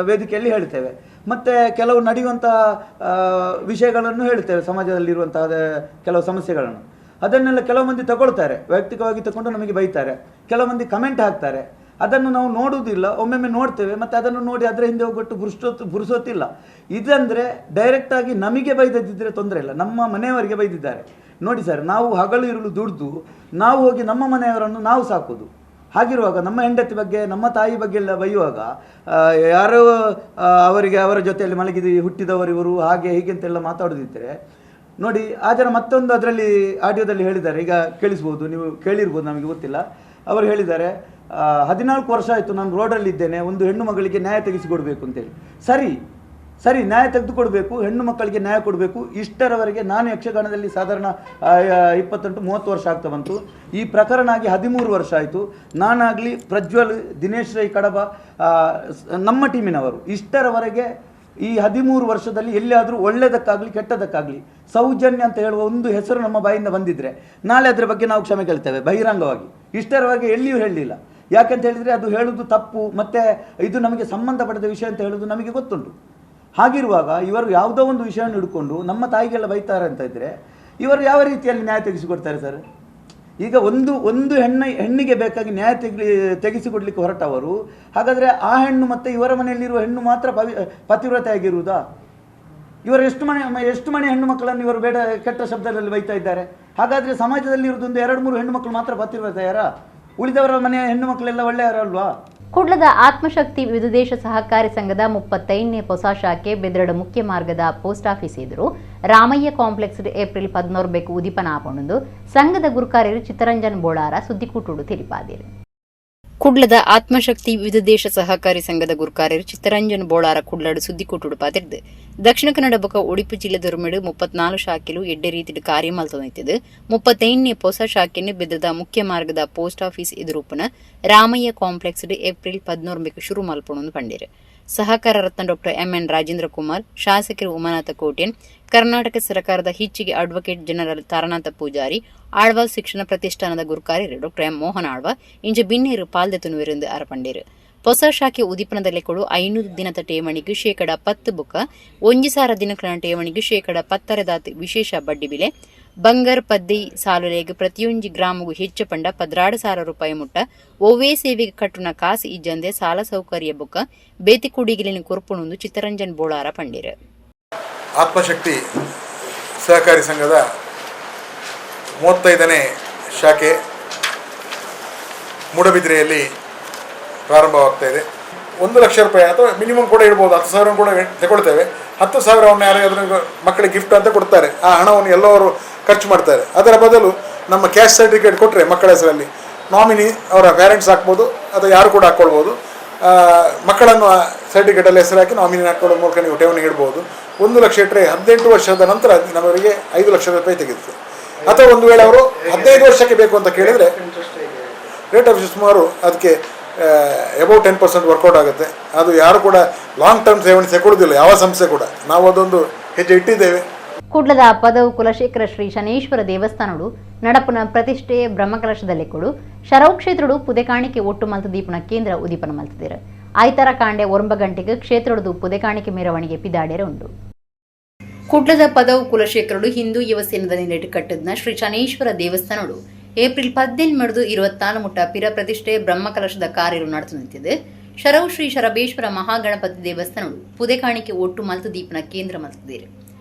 ವೇದಿಕೆಯಲ್ಲಿ ಹೇಳ್ತೇವೆ, ಮತ್ತು ಕೆಲವು ನಡೆಯುವಂಥ ವಿಷಯಗಳನ್ನು ಹೇಳ್ತೇವೆ, ಸಮಾಜದಲ್ಲಿರುವಂತಹ ಕೆಲವು ಸಮಸ್ಯೆಗಳನ್ನು. ಅದನ್ನೆಲ್ಲ ಕೆಲವು ಮಂದಿ ತಗೊಳ್ತಾರೆ, ವೈಯಕ್ತಿಕವಾಗಿ ತಗೊಂಡು ನಮಗೆ ಬೈತಾರೆ. ಕೆಲವು ಮಂದಿ ಕಮೆಂಟ್ ಹಾಕ್ತಾರೆ, ಅದನ್ನು ನಾವು ನೋಡುವುದಿಲ್ಲ, ಒಮ್ಮೆಮ್ಮೆ ನೋಡ್ತೇವೆ, ಮತ್ತು ಅದನ್ನು ನೋಡಿ ಅದರ ಹಿಂದೆ ಹೋಗ್ಬಿಟ್ಟು ಬುರುಸೊತ್ತಿಲ್ಲ. ಇದಂದರೆ ಡೈರೆಕ್ಟಾಗಿ ನಮಗೆ ಬೈದದ್ದಿದ್ದರೆ ತೊಂದರೆ ಇಲ್ಲ, ನಮ್ಮ ಮನೆಯವರಿಗೆ ಬೈದಿದ್ದಾರೆ. ನೋಡಿ ಸರ್, ನಾವು ಹಗಲು ಇರುಳು ದುಡಿದು ನಾವು ಹೋಗಿ ನಮ್ಮ ಮನೆಯವರನ್ನು ನಾವು ಸಾಕೋದು. ಹಾಗಿರುವಾಗ ನಮ್ಮ ಹೆಂಡತಿ ಬಗ್ಗೆ, ನಮ್ಮ ತಾಯಿ ಬಗ್ಗೆ ಎಲ್ಲ ಬೈಯುವಾಗ ಯಾರೋ ಅವರಿಗೆ ಅವರ ಜೊತೆಯಲ್ಲಿ ಮಲಗಿದ ಹುಟ್ಟಿದವರು ಇವರು ಹಾಗೆ ಹೀಗೆ ಅಂತೆಲ್ಲ ಮಾತಾಡೋದಿದ್ದರೆ ನೋಡಿ. ಆ ಜನ ಮತ್ತೊಂದು ಅದರಲ್ಲಿ ಆಡಿಯೋದಲ್ಲಿ ಹೇಳಿದ್ದಾರೆ, ಈಗ ಕೇಳಿಸ್ಬೋದು, ನೀವು ಕೇಳಿರ್ಬೋದು, ನಮಗೆ ಗೊತ್ತಿಲ್ಲ. ಅವರು ಹೇಳಿದ್ದಾರೆ, 14 ವರ್ಷ ಆಯಿತು ನಾನು ರೋಡಲ್ಲಿದ್ದೇನೆ, ಒಂದು ಹೆಣ್ಣು ಮಗಳಿಗೆ ನ್ಯಾಯ ತೆಗೆಸಿಕೊಡ್ಬೇಕು ಅಂತೇಳಿ. ಸರಿ ಸರಿ, ನ್ಯಾಯ ತೆಗೆದುಕೊಡ್ಬೇಕು, ಹೆಣ್ಣು ಮಕ್ಕಳಿಗೆ ನ್ಯಾಯ ಕೊಡಬೇಕು. ಇಷ್ಟರವರೆಗೆ ನಾನು ಯಕ್ಷಗಾನದಲ್ಲಿ ಸಾಧಾರಣ 28-30 ವರ್ಷ ಆಗ್ತಾ ಬಂತು. ಈ ಪ್ರಕರಣ ಆಗಿ 13 ವರ್ಷ ಆಯಿತು. ನಾನಾಗಲಿ, ಪ್ರಜ್ವಲ್, ದಿನೇಶ್ ರೈ ಕಡಬ, ನಮ್ಮ ಟೀಮಿನವರು ಇಷ್ಟರವರೆಗೆ ಈ 13 ವರ್ಷದಲ್ಲಿ ಎಲ್ಲಿಯಾದರೂ ಒಳ್ಳೆಯದಕ್ಕಾಗಲಿ ಕೆಟ್ಟದಕ್ಕಾಗಲಿ ಸೌಜನ್ಯ ಅಂತ ಹೇಳುವ ಒಂದು ಹೆಸರು ನಮ್ಮ ಬಾಯಿಂದ ಬಂದಿದ್ದರೆ ನಾಳೆ ಅದರ ಬಗ್ಗೆ ನಾವು ಕ್ಷಮೆ ಕೇಳ್ತೇವೆ ಬಹಿರಂಗವಾಗಿ. ಇಷ್ಟರವರೆಗೆ ಎಲ್ಲಿಯೂ ಹೇಳಲಿಲ್ಲ. ಯಾಕಂತ ಹೇಳಿದರೆ ಅದು ಹೇಳುವುದು ತಪ್ಪು, ಮತ್ತು ಇದು ನಮಗೆ ಸಂಬಂಧಪಟ್ಟದ ವಿಷಯ ಅಂತ ಹೇಳುವುದು ನಮಗೆ ಗೊತ್ತುಂಟು. ಹಾಗಿರುವಾಗ ಇವರು ಯಾವುದೋ ಒಂದು ವಿಷಯವನ್ನು ಹಿಡ್ಕೊಂಡು ನಮ್ಮ ತಾಯಿಗೆಲ್ಲ ಬೈತಾರೆ ಅಂತ ಇದ್ದರೆ ಇವರು ಯಾವ ರೀತಿಯಲ್ಲಿ ನ್ಯಾಯ ತೆಗೆಸಿಕೊಡ್ತಾರೆ ಸರ್? ಈಗ ಒಂದು ಒಂದು ಹೆಣ್ಣಿಗೆ ಬೇಕಾಗಿ ನ್ಯಾಯ ತೆಗೆಸಿಕೊಡ್ಲಿಕ್ಕೆ ಹೊರಟವರು, ಹಾಗಾದರೆ ಆ ಹೆಣ್ಣು ಮತ್ತು ಇವರ ಮನೆಯಲ್ಲಿರುವ ಹೆಣ್ಣು ಮಾತ್ರ ಪತಿವ್ರತೆಯಾಗಿರುವುದಾ? ಇವರು ಎಷ್ಟು ಮನೆ ಹೆಣ್ಣು ಮಕ್ಕಳನ್ನು ಇವರು ಬೇಡ ಕೆಟ್ಟ ಶಬ್ದದಲ್ಲಿ ಬೈತಾ ಇದ್ದಾರೆ. ಹಾಗಾದರೆ ಸಮಾಜದಲ್ಲಿ ಇರುವುದೊಂದು 2-3 ಹೆಣ್ಣು ಮಕ್ಕಳು ಮಾತ್ರ ಪತಿವ್ರತೆಯರಾ? ಉಳಿದವರ ಮನೆಯ ಹೆಣ್ಣು ಮಕ್ಕಳೆಲ್ಲ ಒಳ್ಳೆಯವರಲ್ವಾ? ಕುಡ್ಲದ ಆತ್ಮಶಕ್ತಿ ವಿವಿಧ ದೇಶ ಸಹಕಾರಿ ಸಂಘದ 35ನೇ ಹೊಸ ಶಾಖೆ ಬೆದ್ರಡ ಮುಖ್ಯ ಮಾರ್ಗದ ಪೋಸ್ಟ್ ಆಫೀಸ್ ಎದುರು ರಾಮಯ್ಯ ಕಾಂಪ್ಲೆಕ್ಸ್ ಏಪ್ರಿಲ್ 14 ಉದಿಪನ ಆಪಣಂದು ಸಂಘದ ಗುರುಕಾರ್ಯರು ಚಿತ್ತರಂಜನ್ ಬೋಳಾರ ಸುದ್ದಿಕೂಟುಡು ತಿಳಿಪಾದಿರು. ಕುಡ್ಲದ ಆತ್ಮಶಕ್ತಿ ವಿವಿಧ ದೇಶ ಸಹಕಾರಿ ಸಂಘದ ಗುರುಕಾರ್ಯರು ಚಿತ್ತರಂಜನ್ ಬೋಳಾರ ಕುಡ್ಲಡು ಸುದ್ದಿಕೂಟುಡು ಪಾತಿರ್ದು ದಕ್ಷಿಣ ಕನ್ನಡ ಬೊಕ ಉಡುಪಿ ಜಿಲ್ಲೆ ದೊರ್ಮೆಡು 34 ಶಾಖೆಲು ಎಡ್ಡೆ ರೀತಿಡ್ ಕಾರ್ಯ ಮಲ್ತೊಂದಿತ್ತದು. 35ನೇ ಹೊಸ ಶಾಖೆಯನ್ನು ಬೆದ್ರದ ಮುಖ್ಯ ಮಾರ್ಗದ ಪೋಸ್ಟ್ ಆಫೀಸ್ ಎದುರುಪುನ ರಾಮಯ್ಯ ಕಾಂಪ್ಲೆಕ್ಸ್ ಏಪ್ರಿಲ್ 14 ಶುರು ಮಲ್ಪೊಣು ಪಂಡೇರು. ಸಹಕಾರ ರತ್ನ ಡಾಕ್ಟರ್ ಎಂಎನ್ ರಾಜೇಂದ್ರ ಕುಮಾರ್, ಶಾಸಕರು ಉಮಾನಾಥ ಕೋಟ್ಯನ್, ಕರ್ನಾಟಕ ಸರ್ಕಾರದ ಹಿಚ್ಚಿಗೆ ಅಡ್ವೊಕೇಟ್ ಜನರಲ್ ತಾರನಾಥ ಪೂಜಾರಿ, ಆಳ್ವಾಸ್ ಶಿಕ್ಷಣ ಪ್ರತಿಷ್ಠಾನದ ಗುರುಕಾರ್ಯರು ಡಾಕ್ಟರ್ ಎಂ ಮೋಹನ್ ಆಳ್ವ ಇಂಚ ಬಿನ್ನೇರು ಪಾಲ್ದೆತುನುವೆರೆಂದು ಅರಪಂಡೇರು. ಹೊಸ ಶಾಖೆ ಉದೀಪನದಲ್ಲಿ ಕೊಡು 500 ದಿನದ ಠೇವಣಿಗೆ 10% ಬುಕ್ಕ 1,000 ದಿನಗಳ ಠೇವಣಿಗೆ 10% ವಿಶೇಷ ಬಡ್ಡಿ ಬೆಲೆ, ಬಂಗಾರ ಪದ್ದಿ ಸಾಲುಲೇಗ್ ಪ್ರತಿಯೊಂಜಿ ಗ್ರಾಮಗೂ ಹೆಚ್ಚು ಪಂಡ 16,000 ರೂಪಾಯಿ ಮುಟ್ಟ ಒವ್ವೇ ಸೇವೆಗೆ ಕಟ್ಟುನ ಕಾಸು ಇಜ್ಜಂದೆ ಸಾಲ ಸೌಕರ್ಯ ಬುಕ್ಕ ಬೇತಿ ಕುಡಿಗಿಲಿನ ಕೊರ್ಪುಣೊಂದು ಚಿತ್ತರಂಜನ್ ಬೋಳಾರ ಪಂಡೀರು. ಆತ್ಮಶಕ್ತಿ ಸಹಕಾರಿ ಸಂಘದ 35ನೇ ಶಾಖೆ ಮೂಡಬಿದ್ರೆಯಲ್ಲಿ ಪ್ರಾರಂಭವಾಗ್ತಾ ಇದೆ. 1 ಲಕ್ಷ ರೂಪಾಯಿ ಅಥವಾ ಮಿನಿಮಮ್ ಕೂಡ ಇಡ್ಬೋದು, 10,000 ಕೂಡ ತಗೊಳ್ತೇವೆ. 10,000 ಯಾರಿಗಾದ್ರೂ ಮಕ್ಕಳಿಗೆ ಗಿಫ್ಟ್ ಅಂತ ಕೊಡ್ತಾರೆ, ಆ ಹಣವನ್ನು ಎಲ್ಲವರು ಖರ್ಚು ಮಾಡ್ತಾರೆ. ಅದರ ಬದಲು ನಮ್ಮ ಕ್ಯಾಶ್ ಸರ್ಟಿಫಿಕೇಟ್ ಕೊಟ್ಟರೆ ಮಕ್ಕಳ ಹೆಸರಲ್ಲಿ ನಾಮಿನಿ ಅವರ ಪೇರೆಂಟ್ಸ್ ಹಾಕ್ಬೋದು ಅಥವಾ ಯಾರು ಕೂಡ ಹಾಕ್ಕೊಳ್ಬೋದು. ಮಕ್ಕಳನ್ನು ಸರ್ಟಿಫಿಕೇಟಲ್ಲಿ ಹೆಸರು ಹಾಕಿ ನಾಮಿನಿ ಹಾಕ್ಕೊಳ್ಳೋ ಮೂಲಕ ನೀವು ಠೇವಣಿ ಇಡ್ಬೋದು. 1 ಲಕ್ಷ ಇಟ್ಟರೆ 18 ವರ್ಷದ ನಂತರ ನಮ್ಮವರಿಗೆ 5 ಲಕ್ಷ ರೂಪಾಯಿ ತೆಗೆಯುತ್ತೆ. ಅಥವಾ ಒಂದು ವೇಳೆ ಅವರು 15 ವರ್ಷಕ್ಕೆ ಬೇಕು ಅಂತ ಕೇಳಿದರೆ ರೇಟ್ ಆಫ್ ಸುಮಾರು ಅದಕ್ಕೆ ಅಬೌಟ್ 10% ವರ್ಕೌಟ್ ಆಗುತ್ತೆ. ಅದು ಯಾರು ಕೂಡ ಲಾಂಗ್ ಟರ್ಮ್ ಸೇವನೆ ತಗೊಳ್ಳೋದಿಲ್ಲ, ಯಾವ ಸಂಸ್ಥೆ ಕೂಡ. ನಾವು ಅದೊಂದು ಹೆಜ್ಜೆ ಇಟ್ಟಿದ್ದೇವೆ. ಕುಡ್ಲದ ಪದವು ಕುಲಶೇಖರ ಶ್ರೀ ಶನೇಶ್ವರ ದೇವಸ್ಥಾನಡು ನಡಪುನ ಪ್ರತಿಷ್ಠೆ ಬ್ರಹ್ಮಕಲಶದಲ್ಲಿ ಕೊಡು ಶರವು ಕ್ಷೇತ್ರಡು ಪುದೆಕಾಣಿಕೆ ಒಟ್ಟು ಮಲ್ತ ದೀಪನ ಕೇಂದ್ರ ಉದೀಪನ ಮಲ್ತದಿರು. ಆಯ್ತಾರ ಕಾಂಡೆ 9 ಗಂಟೆಗೆ ಕ್ಷೇತ್ರಡು ಪುದೆಕಾಣಿಕೆ ಮೆರವಣಿಗೆ ಪಿದಾಡ್ಯರ ಉಂಡು. ಕುಡ್ಲದ ಪದವು ಕುಲಶೇಖರಡು ಹಿಂದೂ ಯುವ ಸೇನದ ನಿಲೆಟ್ ಕಟ್ಟದ್ನ ಶ್ರೀ ಶನೇಶ್ವರ ದೇವಸ್ಥಾನಡು ಏಪ್ರಿಲ್ 18 ಮಡ್ದು 24 ಮುಟ್ಟ ಪಿರ ಪ್ರತಿಷ್ಠೆ ಬ್ರಹ್ಮಕಲಶದ ಕಾರ್ಯರು ನಡೆದು ನಿಂತಿದೆ. ಶರವು ಶ್ರೀ ಶರಬೇಶ್ವರ ಮಹಾಗಣಪತಿ ದೇವಸ್ಥಾನಡು ಪುದೆಕಾಣಿಕೆ ಒಟ್ಟು ಮಲ್ತು ದೀಪನ ಕೇಂದ್ರ ಮಲ್ತದಿರು.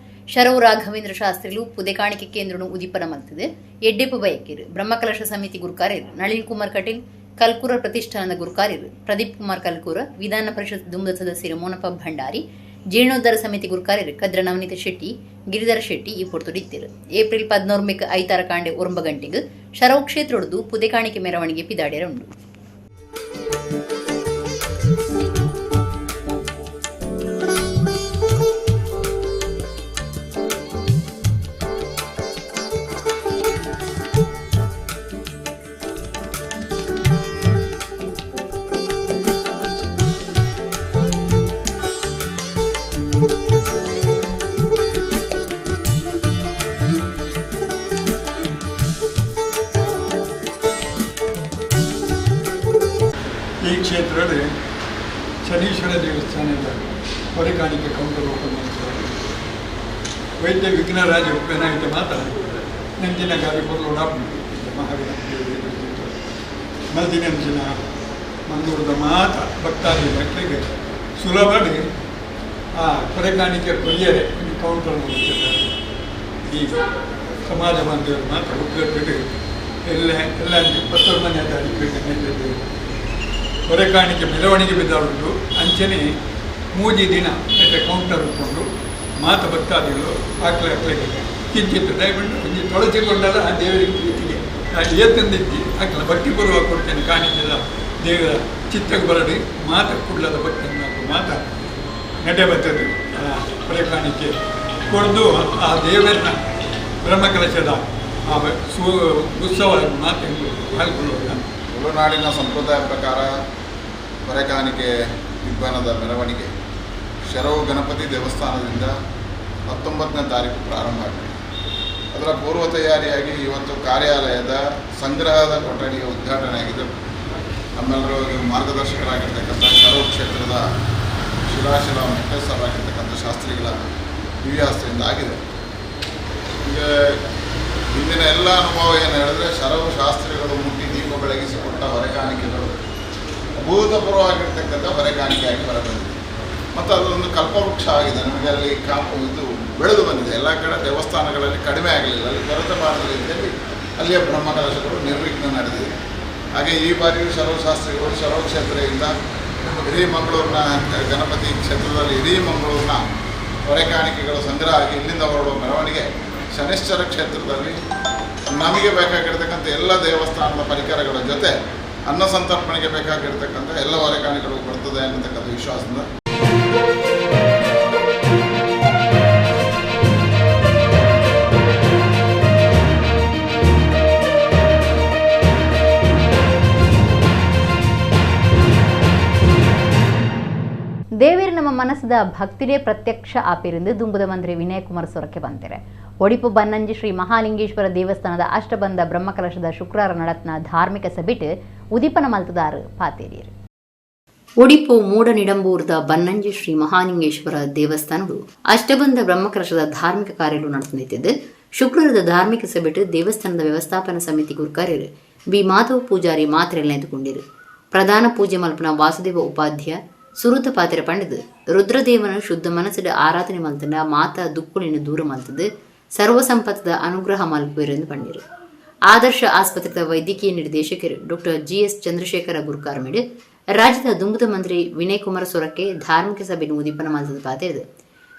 ಶರವು ರಾಘವೇಂದ್ರ ಶಾಸ್ತ್ರಿಲು ಪುದೆಕಾಣಿಕೆ ಕೇಂದ್ರನು ಉದೀಪನ ಮಲ್ತದೆ. ಎಡ್ಡೆಪ್ಪು ಬಯಕೇರು ಬ್ರಹ್ಮಕಲಶ ಸಮಿತಿ ಗುರುಕಾರ್ಯರು ನಳಿನ್ ಕುಮಾರ್ ಕಟೀಲ್, ಕಲ್ಕೂರ ಪ್ರತಿಷ್ಠಾನದ ಗುರುಕಾರ್ಯರು ಪ್ರದೀಪ್ ಕುಮಾರ್ ಕಲ್ಕೂರ, ವಿಧಾನ ಪರಿಷತ್ ದುಂಬದ ಸದಸ್ಯರು ಮೋನಪ್ಪ ಭಂಡಾರಿ, ಜೀರ್ಣೋದ್ಧಾರ ಸಮಿತಿ ಗುರುಕಾರ್ಯರು ಕದ್ರ ನವನೀತ ಶೆಟ್ಟಿ, ಗಿರಿಧರ ಶೆಟ್ಟಿ ಈ ಪೊರ್ತುಡಿತ್ತಿರು. ಏಪ್ರಿಲ್ 14 ಐತಾರ ಕಾಂಡೆ 9 ಗಂಟೆಗೆ ಶರವು ಕ್ಷೇತ್ರೊಡ್ದು ಪುದೆಕಾಣಿಕೆ ಮೆರವಣಿಗೆ ಪಿದಾಡ್ಯರ ಉಂಡು. ಈ ಕ್ಷೇತ್ರದಲ್ಲಿ ಶನೀಶ್ವರ ದೇವಸ್ಥಾನದ ಹೊರೆಕಾಣಿಕೆ ಕೌಂಟರ್ ಓಪನ್ ಮಾಡ್ತಾರೆ. ವೈದ್ಯ ವಿಘ್ನರಾಜ ಉಪನಾಯಿತ ಮಾತ್ರ ನಂಜಿನ ಗಾಳಿ ಕೊರಲೋಡ ಮಹಾಗಣಪತಿ ಮಲ್ದಿನಂಚಿನ ಮಂದೂರದ ಮಾತ ಭಕ್ತಾದಿ ಮಕ್ಕಳಿಗೆ ಸುಲಭ ಆ ಹೊರೆಕಾಣಿಕೆ ಕೊಯ್ಯರೆ ಒಂದು ಕೌಂಟರ್ ಮಾಡ್ತಿದ್ದಾರೆ. ಈ ಸಮಾಜ ಬಾಂಧವರು ಮಾತ್ರ ಒಗ್ಗಟ್ಟಿಟ್ಟು ಎಲ್ಲ ಎಲ್ಲ 10 ಮನೆ ಅಡಿಕೆ ಹೊರೆಕಾಣಿಕೆ ಮೆರವಣಿಗೆ ಬಿದ್ದಾಡುಂಟು. ಅಂಚನೆ 3 ದಿನ ಮತ್ತೆ ಕೌಂಟರ್ ಉಂಟು ಮಾತ ಭಕ್ತಾದಿಗಳು ಆಕ್ಲೆ ಆಕ್ಲೆಗೆ ಕಿಂಚಿತ್ತು ದಯವಿಟ್ಟು ಒಂಜಿ ತೊಳಚಿಕೊಂಡಲ್ಲ ಆ ದೇವರಿಗೆ ಪ್ರೀತಿಗೆ ಏತಂದಿದ್ದಿ ಆಕ್ಲ ಭಕ್ತಿಪೂರ್ವಕ ಕೊಡ್ತೇನೆ ಕಾಣಿಕೆಲ್ಲ ದೇವರ ಚಿತ್ತಕ್ಕೆ ಬರಡಿ ಮಾತ ಕುಡ್ಲದ ಭಕ್ತನ ಮಾತ ನಡೆ ಬರ್ತದೆ. ಹೊರೆಕಾಣಿಕೆ ಕೊಡ್ದು ಆ ದೇವರನ್ನ ಬ್ರಹ್ಮಕಲಶದ ಆ ಉತ್ಸವ ಮಾತು ಪಾಲ್ಗೊಳ್ಳುವಾಗ ತುಳುನಾಡಿನ ಸಂಪ್ರದಾಯ ಪ್ರಕಾರ ಹೊರೆಕಾಣಿಕೆ ವಿಜ್ಞಾನದ ಮೆರವಣಿಗೆ ಶರವು ಗಣಪತಿ ದೇವಸ್ಥಾನದಿಂದ 19ನೇ ತಾರೀಕು ಪ್ರಾರಂಭ ಆಗಿದೆ. ಅದರ ಪೂರ್ವ ತಯಾರಿಯಾಗಿ ಇವತ್ತು ಕಾರ್ಯಾಲಯದ ಸಂಗ್ರಹದ ಕೊಠಡಿಯ ಉದ್ಘಾಟನೆಯಾಗಿದೆ. ನಮ್ಮೆಲ್ಲರಿಗೂ ಮಾರ್ಗದರ್ಶಕರಾಗಿರ್ತಕ್ಕಂಥ ಶರವು ಕ್ಷೇತ್ರದ ಶಿಲಾಶಿಲಾ ಮುಖ್ಯಸ್ಥರಾಗಿರ್ತಕ್ಕಂಥ ಶಾಸ್ತ್ರಿಗಳ ದಿವ್ಯಾಸ್ತಿಯಿಂದ ಆಗಿದೆ. ಈಗ ಹಿಂದಿನ ಎಲ್ಲ ಅನುಭವ ಏನು ಹೇಳಿದ್ರೆ, ಶರವು ಶಾಸ್ತ್ರಿಗಳು ಮುಟ್ಟಿ ದೀಪ ಬೆಳಗಿಸಿಕೊಟ್ಟ ಹೊರೆಕಾಣಿಕೆಗಳು ಅಭೂತಪೂರ್ವವಾಗಿರ್ತಕ್ಕಂಥ ಹೊರೆಕಾಣಿಕೆಯಾಗಿ ಹೊರಬಂದಿದೆ. ಮತ್ತು ಅದೊಂದು ಕಲ್ಪವೃಕ್ಷ ಆಗಿದೆ. ನಮಗೆ ಅಲ್ಲಿ ಕಾಪು ಇದು ಬೆಳೆದು ಬಂದಿದೆ. ಎಲ್ಲ ಕಡೆ ದೇವಸ್ಥಾನಗಳಲ್ಲಿ ಕಡಿಮೆ ಆಗಲಿಲ್ಲ, ಅಲ್ಲಿ ಕೊರತೆ ಬಾರದ ರೀತಿಯಲ್ಲಿ ಅಲ್ಲಿಯ ಬ್ರಹ್ಮಕಲಶಗಳು ನಿರ್ವಿಘ್ನ ನಡೆದಿದೆ. ಹಾಗೆ ಈ ಬಾರಿಯೂ ಶರವು ಶಾಸ್ತ್ರಿಗಳು ಶರವು ಕ್ಷೇತ್ರದಿಂದ ಇಡೀ ಮಂಗಳೂರಿನ ಗಣಪತಿ ಕ್ಷೇತ್ರದಲ್ಲಿ ಇಡೀ ಮಂಗಳೂರಿನ ಹೊರೆಕಾಣಿಕೆಗಳು ಸಂಗ್ರಹ ಆಗಿ ಇಲ್ಲಿಂದ ಹೊರಡುವ ಮೆರವಣಿಗೆ ಶನಿಶ್ಚರ ಕ್ಷೇತ್ರದಲ್ಲಿ ನಮಗೆ ಬೇಕಾಗಿರ್ತಕ್ಕಂಥ ಎಲ್ಲ ದೇವಸ್ಥಾನದ ಪರಿಕರಗಳ ಜೊತೆ ಅನ್ನ ಸಂತರ್ಪಣೆಗೆ ಬೇಕಾಗಿರ್ತಕ್ಕಂಥ ಎಲ್ಲ ಹೊರೆಕಾಣಿಕೆಗಳು ಬರ್ತದೆ ಅನ್ನತಕ್ಕಂಥ ವಿಶ್ವಾಸದಿಂದ. ದೇವೇರು ನಮ್ಮ ಮನಸ್ಸದ ಭಕ್ತಿರೇ ಪ್ರತ್ಯಕ್ಷ ಆಪಿರಿಂದ ದುಂಬುದ ಮಂತ್ರಿ ವಿನಯ್ ಕುಮಾರ್ ಸೊರಕೆ ಬಂದಿರೆ. ಒಡಿಪು ಬನ್ನಂಜಿ ಶ್ರೀ ಮಹಾಲಿಂಗೇಶ್ವರ ದೇವಸ್ಥಾನದ ಅಷ್ಟಬಂಧ ಬ್ರಹ್ಮಕಲಶದ ಶುಕ್ರವಾರ ನಡತ್ನ ಧಾರ್ಮಿಕ ಸಭೆಟ್ ಉದೀಪನ ಮಲ್ತದಾರು ಪಾತೇರಿಯರು. ಒಡಿಪು ಮೂಡನಿಡಂಬೂರದ ಬನ್ನಂಜಿ ಶ್ರೀ ಮಹಾಲಿಂಗೇಶ್ವರ ದೇವಸ್ಥಾನವು ಅಷ್ಟಬಂಧ ಬ್ರಹ್ಮಕಲಶದ ಧಾರ್ಮಿಕ ಕಾರ್ಯಗಳು ನಡೆದಿದ್ದು, ಶುಕ್ರವಾರದ ಧಾರ್ಮಿಕ ಸಭೆಟ್ ದೇವಸ್ಥಾನದ ವ್ಯವಸ್ಥಾಪನಾ ಸಮಿತಿ ಗುರುಕಾರ್ಯರು ಬಿ ಮಾಧವ ಪೂಜಾರಿ ಮಾತ್ರ ಎಳೆದುಕೊಂಡಿರು. ಪ್ರಧಾನ ಪೂಜೆ ಮಲ್ಪನ ವಾಸುದೇವ ಉಪಾಧ್ಯ ಸುರುತ ಪಾತ್ರೆ ಪಂಡದು ರುದ್ರದೇವನ ಶುದ್ಧ ಮನಸ್ಸಿನ ಆರಾಧನೆ ಮಲ್ತನ ಮಾತಾ ದುಕ್ಕುಳಿನ ದೂರ ಮಲ್ತದು ಸರ್ವ ಸಂಪತ್ತದ ಅನುಗ್ರಹ ಮಲ್ಪುವೆರೆಂದು ಪಂಡಿರು. ಆದರ್ಶ ಆಸ್ಪತ್ರೆದ ವೈದ್ಯಕೀಯ ನಿರ್ದೇಶಕರು ಡಾಕ್ಟರ್ ಜಿಎಸ್ ಚಂದ್ರಶೇಖರ ಗುರುಕಾರ್ಮೇಡು ರಾಜ್ಯದ ದುಂಬುದ ಮಂತ್ರಿ ವಿನಯ್ ಕುಮಾರ್ ಸೊರಕೆ ಧಾರ್ಮಿಕ ಸಭೆ ಉದೀಪನ ಮಲ್ತದ ಪಾತ್ರೆ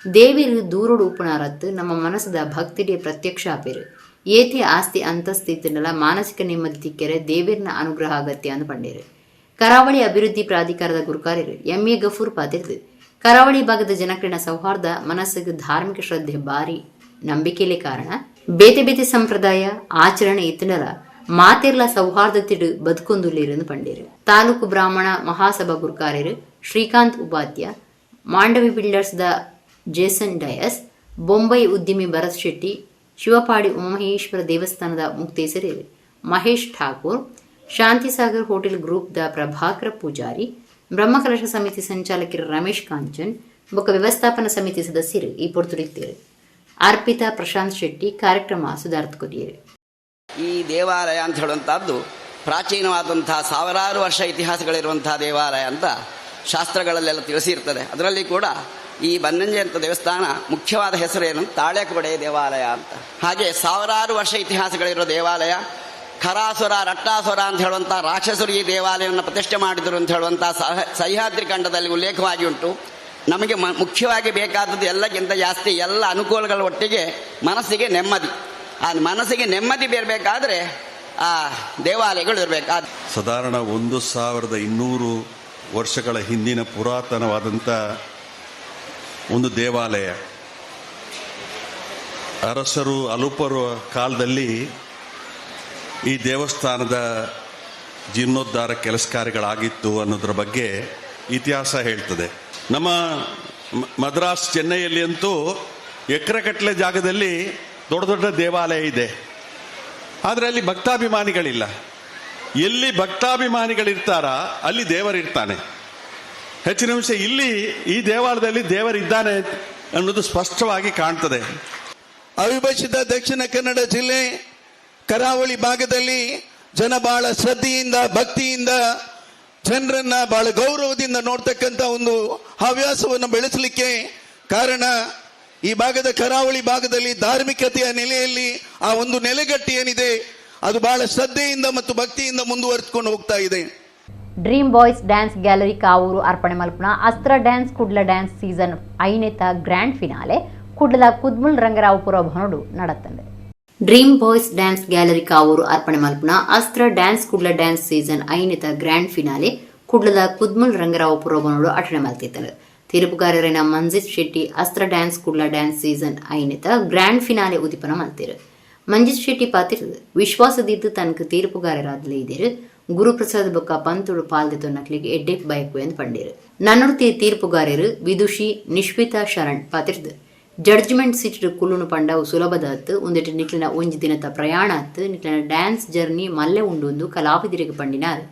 ದೇವಿರು ದೂರೋಡು ಉಪನಾರತ್ತು ನಮ್ಮ ಮನಸ್ಸದ ಭಕ್ತಿಗೆ ಪ್ರತ್ಯಕ್ಷ ಆಪೇರು ಏತೆ ಆಸ್ತಿ ಅಂತಸ್ತಿತ್ತನಲ ಮಾನಸಿಕ ನೆಮ್ಮದಿ ತಿಕ್ಕೆರೆ ದೇವಿರ್ನ ಅನುಗ್ರಹ ಅಗತ್ಯ ಅಂದು ಪಂಡೇರು. ಕರಾವಳಿ ಅಭಿವೃದ್ಧಿ ಪ್ರಾಧಿಕಾರದ ಗುರುಕಾರ್ಯರು ಎಂಎ ಗಫೂರ್ ಪಾತಿರ್ದು ಕರಾವಳಿ ಭಾಗದ ಜನಕ್ರಿನ ಸೌಹಾರ್ದ ಮನಸ್ಸಿಗೆ ಧಾರ್ಮಿಕ ಶ್ರದ್ಧೆ ಬಾರಿ ನಂಬಿಕೆಲೆ ಕಾರಣ ಬೇತೆ ಬೇತೆ ಸಂಪ್ರದಾಯ ಆಚರಣೆ ಇತ್ತನಲ ಮಾತೆರ್ಲ ಸೌಹಾರ್ದತಿಡು ಬದುಕೊಂದುಲ್ಲೇರೆಂದು ಪಂಡೇರು. ತಾಲೂಕು ಬ್ರಾಹ್ಮಣ ಮಹಾಸಭಾ ಗುರುಕಾರ್ಯರು Srikanth Upadhya, Mandavi builders the Jason Dias, Bombay ಉದ್ಯಮಿ ಭರತ್ ಶೆಟ್ಟಿ, ಶಿವಪಾಡಿ ಉಮಾಮಹೇಶ್ವರ ದೇವಸ್ಥಾನದ ಮುಕ್ತೇಸರಿ Mahesh Thakur, Shanthisagar hotel group the Prabhakar Poojary, Brahmakalasha ಸಮಿತಿ ಸಂಚಾಲಕರು ರಮೇಶ್ ಕಾಂಚನ್ ಬೊಕ್ಕ ವ್ಯವಸ್ಥಾಪನಾ ಸಮಿತಿ ಸದಸ್ಯರು ಈ ಪೊರ್ತುಡಿತ್ತೇರು. ಅರ್ಪಿತಾ ಪ್ರಶಾಂತ್ ಶೆಟ್ಟಿ ಕಾರ್ಯಕ್ರಮ ಸುಧಾರ್ಥ ಕೊರಿಯರು. ಈ ದೇವಾಲಯ ಅಂತ ಹೇಳುವಂಥದ್ದು ಪ್ರಾಚೀನವಾದಂಥ ಸಾವಿರಾರು ವರ್ಷ ಇತಿಹಾಸಗಳಿರುವಂಥ ದೇವಾಲಯ ಅಂತ ಶಾಸ್ತ್ರಗಳಲ್ಲೆಲ್ಲ ತಿಳಿಸಿರ್ತದೆ. ಅದರಲ್ಲಿ ಕೂಡ ಈ ಬನ್ನಂಜೆ ಅಂತ ದೇವಸ್ಥಾನ ಮುಖ್ಯವಾದ ಹೆಸರು ಏನು ತಾಳೆಕೋಡೆ ದೇವಾಲಯ ಅಂತ. ಹಾಗೆ ಸಾವಿರಾರು ವರ್ಷ ಇತಿಹಾಸಗಳಿರೋ ದೇವಾಲಯ. ಖರಾಸುರ ರಟ್ಟಾಸುರ ಅಂತ ಹೇಳುವಂಥ ರಾಕ್ಷಸರು ಈ ದೇವಾಲಯವನ್ನು ಪ್ರತಿಷ್ಠೆ ಮಾಡಿದರು ಅಂತ ಹೇಳುವಂಥ ಸಹ್ಯಾದ್ರಿ ಖಂಡದಲ್ಲಿ ಉಲ್ಲೇಖವಾಗಿ ಉಂಟು. ನಮಗೆ ಮುಖ್ಯವಾಗಿ ಬೇಕಾದದ್ದು ಎಲ್ಲಕ್ಕಿಂತ ಜಾಸ್ತಿ ಎಲ್ಲ ಅನುಕೂಲಗಳ ಒಟ್ಟಿಗೆ ಮನಸ್ಸಿಗೆ ನೆಮ್ಮದಿ. ಆ ಮನಸ್ಸಿಗೆ ನೆಮ್ಮದಿ ಬೇರಬೇಕಾದ್ರೆ ಆ ದೇವಾಲಯಗಳು ಇರಬೇಕು. ಸಾಧಾರಣ 1200 ವರ್ಷಗಳ ಹಿಂದಿನ ಪುರಾತನವಾದಂಥ ಒಂದು ದೇವಾಲಯ. ಅರಸರು ಅಲುಪರು ಕಾಲದಲ್ಲಿ ಈ ದೇವಸ್ಥಾನದ ಜೀರ್ಣೋದ್ಧಾರ ಕೆಲಸ ಕಾರ್ಯಗಳಾಗಿತ್ತು ಅನ್ನೋದ್ರ ಬಗ್ಗೆ ಇತಿಹಾಸ ಹೇಳ್ತದೆ. ನಮ್ಮ ಮದ್ರಾಸ್ ಚೆನ್ನೈಯಲ್ಲಿ ಅಂತೂ ಎಕರೆಗಟ್ಟಲೆ ಜಾಗದಲ್ಲಿ ದೊಡ್ಡ ದೊಡ್ಡ ದೇವಾಲಯ ಇದೆ, ಆದರೆ ಅಲ್ಲಿ ಭಕ್ತಾಭಿಮಾನಿಗಳಿಲ್ಲ. ಎಲ್ಲಿ ಭಕ್ತಾಭಿಮಾನಿಗಳಿರ್ತಾರ ಅಲ್ಲಿ ದೇವರಿರ್ತಾನೆ. ಹೆಚ್ಚಿನ ಅಂಶ ಇಲ್ಲಿ ಈ ದೇವಾಲಯದಲ್ಲಿ ದೇವರಿದ್ದಾನೆ ಅನ್ನೋದು ಸ್ಪಷ್ಟವಾಗಿ ಕಾಣ್ತದೆ. ಅವಿಭಜಿತ ದಕ್ಷಿಣ ಕನ್ನಡ ಜಿಲ್ಲೆ ಕರಾವಳಿ ಭಾಗದಲ್ಲಿ ಜನ ಬಹಳ ಶ್ರದ್ಧೆಯಿಂದ ಭಕ್ತಿಯಿಂದ ಜನರನ್ನ ಬಹಳ ಗೌರವದಿಂದ ನೋಡ್ತಕ್ಕಂಥ ಒಂದು ಹವ್ಯಾಸವನ್ನು ಬೆಳೆಸಲಿಕ್ಕೆ ಕಾರಣ ಈ ಭಾಗದ ಕರಾವಳಿ ಭಾಗದಲ್ಲಿ ಧಾರ್ಮಿಕತೆಯ ನೆಲೆಯಲ್ಲಿ ಆ ಒಂದು ನೆಲೆಗಟ್ಟು ಏನಿದೆ ಅದು ಬಹಳ ಶ್ರದ್ಧೆಯಿಂದ ಮತ್ತು ಭಕ್ತಿಯಿಂದ ಮುಂದುವರೆದುಕೊಂಡು ಹೋಗ್ತಾ ಇದೆ. Dream boys dance gallery Kavoor ಅರ್ಪಣೆ ಮಲ್ಪುನ Astra dance Kudla dance season ಐನೇತ ಗ್ರ್ಯಾಂಡ್ ಫಿನಾಲೆ ಕುಡ್ಲದ Kudmul ರಂಗರಾವ್ಪುರ ಭವನಡು ನಡತ್ತಂದೆ. Dream boys dance gallery Kavoor ಅರ್ಪಣೆ ಮಲ್ಪುನ Astra dance Kudla dance season ಐನೇತ ಗ್ರ್ಯಾಂಡ್ ಫಿನಾಲೆ ಕುಡ್ಲದ Kudmul ರಂಗರಾವ್ಪುರ ಭವನಡು ಅಟಣೆ ಮಲ್ತಿತ್ತಂದೆ. ತೀರ್ಪುಗಾರರಿನ Manjith Shetty Astra dance Kudla dance season ಐನೇತ ಗ್ರ್ಯಾಂಡ್ ಫಿನಾಲೆ ಉದಿಪನ ಮಲ್ತಿರು. ಮಂಜಿತ್ ಶೆಟ್ಟಿ ಪಾತಿರ್ ವಿಶ್ವಾಸದಿದ್ದು ತನಕ ತೀರ್ಪುಗಾರರಾದಲೇ ಇದ್ದೀರು. ಗುರುಪ್ರಸಾದ್ ಬೊಕ್ಕ ಪಂತುಡು ಪಾಲ್ದೆ ನಕ್ಲಿಗೆ ಎಡ್ಡೆ ಬಯಕು ಎಂದು ಪಂಡೇರು. ನನ್ನೊಡ್ತಿ ತೀರ್ಪುಗಾರರು ವಿದುಷಿ ನಿಶ್ವಿತಾ ಶರಣ್ ಪಾತಿರ್ದು ಜಡ್ಜ್ಮೆಂಟ್ ಸೀಟ್ ಕುಲ್ಲುನು ಪಂಡವು ಸುಲಭದ ಅತ್ತು ಒಂದಿಟ್ಟು ನಿಕ್ಲಿನ ಒಂಜಿ ದಿನದ ಪ್ರಯಾಣ ಅತ್ತು ನಿಕ್ಲಿನ ಡ್ಯಾನ್ಸ್ ಜರ್ನಿ ಮಲ್ಲೆ ಉಂಡು ಕಲಾವಿದರಿಗೆ ಪಂಡಿನಾರ್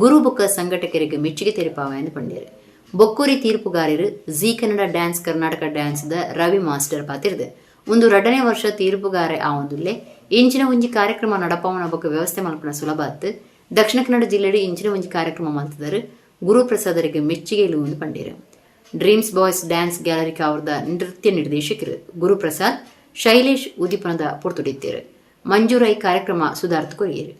ಗುರು ಬೊಕ್ಕ ಸಂಘಟಕರಿಗೆ ಮೆಚ್ಚುಗೆ ತೆರಿಪಾವ ಎಂದು ಪಂಡೇರು. ಬೊಕ್ಕೂರಿ ತೀರ್ಪುಗಾರರು Zee Kannada dance Karnataka dance the Ravi master ಪಾತಿರ್ದು ಒಂದು ರಡನೇ ವರ್ಷ ತೀರ್ಪುಗಾರೆ ಆ ಒಂದುಲ್ಲೆ ಇಂಚಿನ ಒಂಜಿ ಕಾರ್ಯಕ್ರಮ ನಡಪಾವನ ಬೊಕ್ಕ ವ್ಯವಸ್ಥೆ ಮಲ್ಪನ ಸುಲಭ ಅತ್ತು ದಕ್ಷಿಣ ಕನ್ನಡ ಜಿಲ್ಲೆಡು ಇಂಚಿನ ಒಂಜಿ ಕಾರ್ಯಕ್ರಮ ಮಲ್ತದರು ಗುರುಪ್ರಸಾದರಿಗೆ ಮೆಚ್ಚುಗೆ ಇಲ್ಲುವುದು ಪಂಡೇರು. ಡ್ರೀಮ್ಸ್ ಬಾಯ್ಸ್ ಡ್ಯಾನ್ಸ್ ಗ್ಯಾಲರಿ ಕಾವರದ ನೃತ್ಯ ನಿರ್ದೇಶಕರು ಗುರುಪ್ರಸಾದ್ ಶೈಲೇಶ್ ಉದೀಪನದ ಪೊರ್ತುಡಿತ್ತೇರು. ಮಂಜೂರೈ ಕಾರ್ಯಕ್ರಮ ಸುಧಾರ್ಥ courier.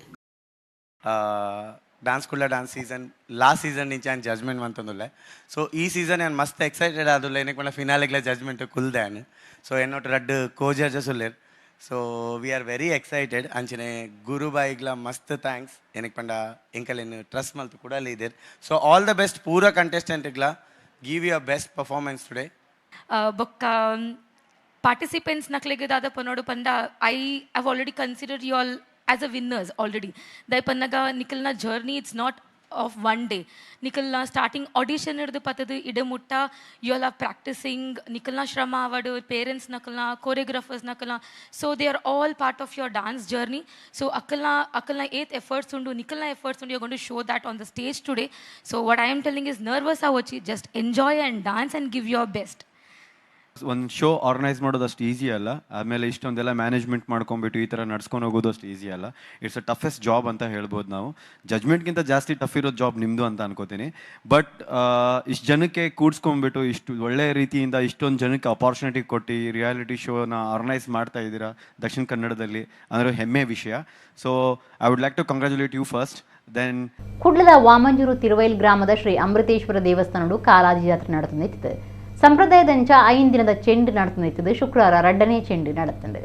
Dance Kudla dance season last season నుంచి ఆయన ಜಡ್ಜ್ಮೆಂಟ್ ಮಂತೊಂದುಲ್ಲೆ. ಸೊ ಈ ಸೀಸನ್ ನಾನು ಮಸ್ತ್ ಎಕ್ಸೈಟೆಡ್ ಆದುಲ್ಲೆ. ಏನಕ್ಕೆ ಪಂಡ ಫಿನಾಲೆಗ್ಲ ಜಡ್ಜ್ಮೆಂಟ್ ಕುಲ್ದೆ ಆನ್. ಸೊ ಎನ್ನೊಟ್ಟು ರಡ್ಡ್ ಕೋ ಜಡ್ಜಸ್ ಉಲ್ಲೆರ್. So we are very excited. ಅಂಚನೆ ಗುರುಬಾಯಿಗ್ಲ ಮಸ್ತ್ thanks, ಏನಕ್ಕೆ ಪಂಡ ಎಂಕಲೆನ್ ಟ್ರಸ್ಟ್ ಮಲ್ತು ಕೂಡ ಇದ್ದೀರ್. ಸೊ ಆಲ್ the best ಪೂರ ಕಂಟೆಸ್ಟೆಂಟ್ಗ್ಲ, give your best performance today. ಬೊಕ್ಕ ಪಾರ್ಟಿಸಿಪೆಂಟ್ಸ್ ನಕ್ಲೆಗ್ ದಾದ ಪನೊಡು ಪಂಡ, I have already consider you all as a winners already. ದಾಯೆ ಪನ್ನಗ ನಿಕಲ್ನ journey, it's not of one day. ನಿಕಲ್ನ starting audition ಹಿಡ್ದು ಪತ್ತದು ಇಡೆ ಮುಟ್ಟ you all are practising. ನಿಕಲ್ನ ಶ್ರಮ ಆವಡ್, ಪೇರೆಂಟ್ಸ್ ನಕಲ್ನ, ಕೋರಿಯೋಗ್ರಾಫರ್ಸ್ ನಕಲ್ನ, so they are all part of your dance journey. So ಅಕಲ್ನ ಅಕಲ್ನ ಏತ್ ಎಫರ್ಟ್ಸ್ ಉಂಡು, ನಿಕಲ್ನ ಎಫರ್ಟ್ಸ್ ಉಂಡು, you gonna show that on the stage today. So what I am telling is, nervous ಆವೊಚ್ಚಿ, just enjoy and dance and give your best. ಒಂದು show organise ಮಾಡೋದು ಅಷ್ಟು easy ಅಲ್ಲ. ಆಮೇಲೆ ಇಷ್ಟೊಂದೆಲ್ಲ ಮ್ಯಾನೇಜ್ಮೆಂಟ್ ಮಾಡ್ಕೊಂಬಿಟ್ಟು ಈ ಥರ ನಡ್ಸ್ಕೊಂಡು ಹೋಗೋದು ಅಷ್ಟು ಈಸಿ ಅಲ್ಲ. It's a toughest job ಅಂತ ಹೇಳ್ಬೋದು ನಾವು. ಜಜ್ಮೆಂಟ್ಗಿಂತ ಜಾಸ್ತಿ ಟಫ್ ಇರೋ ಜಾಬ್ ನಿಮ್ಮದು ಅಂತ ಅನ್ಕೋತೀನಿ. ಬಟ್ ಇಷ್ಟು ಜನಕ್ಕೆ ಕೂಡ್ಸ್ಕೊಂಡ್ಬಿಟ್ಟು, ಇಷ್ಟು ಒಳ್ಳೆ ರೀತಿಯಿಂದ ಇಷ್ಟೊಂದು ಜನಕ್ಕೆ ಅಪಾರ್ಚುನಿಟಿ ಕೊಟ್ಟು ರಿಯಾಲಿಟಿ ಶೋನ ಆರ್ಗನೈಸ್ ಮಾಡ್ತಾ ಇದ್ದೀರಾ ದಕ್ಷಿಣ ಕನ್ನಡದಲ್ಲಿ ಅಂದರೆ ಹೆಮ್ಮೆ ವಿಷಯ. So I would like to congratulate you first, then ಕುಡ್ಲದ ವಾಮಂಜೂರು ತಿರುವೈಲ್ ಗ್ರಾಮದ ಶ್ರೀ ಅಮೃತೇಶ್ವರ ದೇವಸ್ಥಾನಡು ಕಾಲಾದಿ ಜಾತ್ರೆ நடத்துನಿತ್ತು. ಸಂಪ್ರದಾಯದಂಚ 5 ದಿನದ ಚೆಂಡು நடத்துನಿತ್ತು. ಶುಕ್ರವಾರ ರಡ್ಡನೇ ಚೆಂಡು நடத்துಂಡು.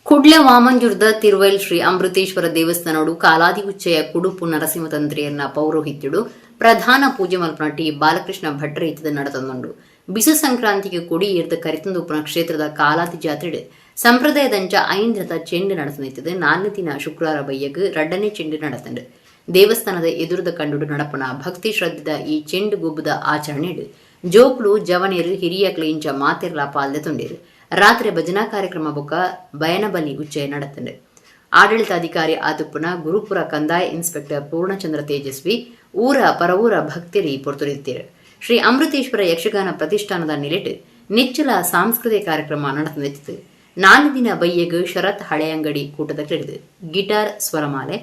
ಕುಡ್ಲ ವಾಮಂಜೂರ್ದ ತಿರುವೈಲ್ ಶ್ರೀ ಅಮೃತೇಶ್ವರ ದೇವಸ್ಥಾನಡು ಕಾಲಾದಿ ಉಚ್ಚಯ ಕುಡುಪು ನರಸಿಂಹತಂತ್ರಿಯರ್ನ ಪೌರೋಹಿತ್ಯಡು ಪ್ರಧಾನ ಪೂಜೆ ಮಲ್ಪನ ಟಿ ಬಾಲಕೃಷ್ಣ ಭಟ್ರ ಇತ್ತದ ನಡೆತಂದುಂಡು. ಬಿಸು ಸಂಕ್ರಾಂತಿಗೆ ಕೊಡಿ ಏರ್ದ ಕರಿತಂದುಪ್ಪುನ ಕ್ಷೇತ್ರದ ಕಾಲಾದಿ ಜಾತ್ರೆಡು ಸಂಪ್ರದಾಯದಂಚ 5 ದಿನದ ಚೆಂಡು நடத்துನಿತ್ತது. 4ನೇ ದಿನ ಶುಕ್ರವಾರ ಬಯ್ಯಗ್ ರಡ್ಡನೇ ಚೆಂಡು நடத்துಂಡು. ದೇವಸ್ಥಾನದ ಎದುರುದ ಕಂಡುಡು ನಡಪನ ಭಕ್ತಿ ಶ್ರದ್ಧೆದ ಈ ಚೆಂಡು ಗೊಬ್ಬುದ ಆಚರಣೆಡು ಜೋಕ್ಲು, ಜವನೇರು, ಹಿರಿಯಕ್ಲು ಇಂಚ ಮಾತೆರ್ಲ ಪಾಲ್ದೆ ತೊಂಡೇರು. ರಾತ್ರಿ ಭಜನಾ ಕಾರ್ಯಕ್ರಮ ಬೊಕ್ಕ ಬಯನಬಲಿ ಉಚ್ಚಯ நடத்துಂಡು. ಆಡಳಿತಾಧಿಕಾರಿ ಆದುಪ್ಪುನ ಗುರುಪುರ ಕಂದಾಯ ಇನ್ಸ್ಪೆಕ್ಟರ್ ಪೂರ್ಣಚಂದ್ರ ತೇಜಸ್ವಿ, ಊರ ಪರವೂರ ಭಕ್ತರಿ ಪೊರ್ತುರಿತ್ತೀರು. ಶ್ರೀ ಅಮೃತೇಶ್ವರ ಯಕ್ಷಗಾನ ಪ್ರತಿಷ್ಠಾನದ ನಿಲೆಟ್ ನಿಚ್ಚಲ ಸಾಂಸ್ಕೃತಿಕ ಕಾರ್ಯಕ್ರಮ நடத்துನಿತ್ತು. 4 ದಿನ ಬಯ್ಯಗ್ ಶರತ್ ಹಳೆಯಂಗಡಿ ಕೂಟದ ಕ್ರೀಡಿದು ಗಿಟಾರ್ ಸ್ವರಮಾಲೆ,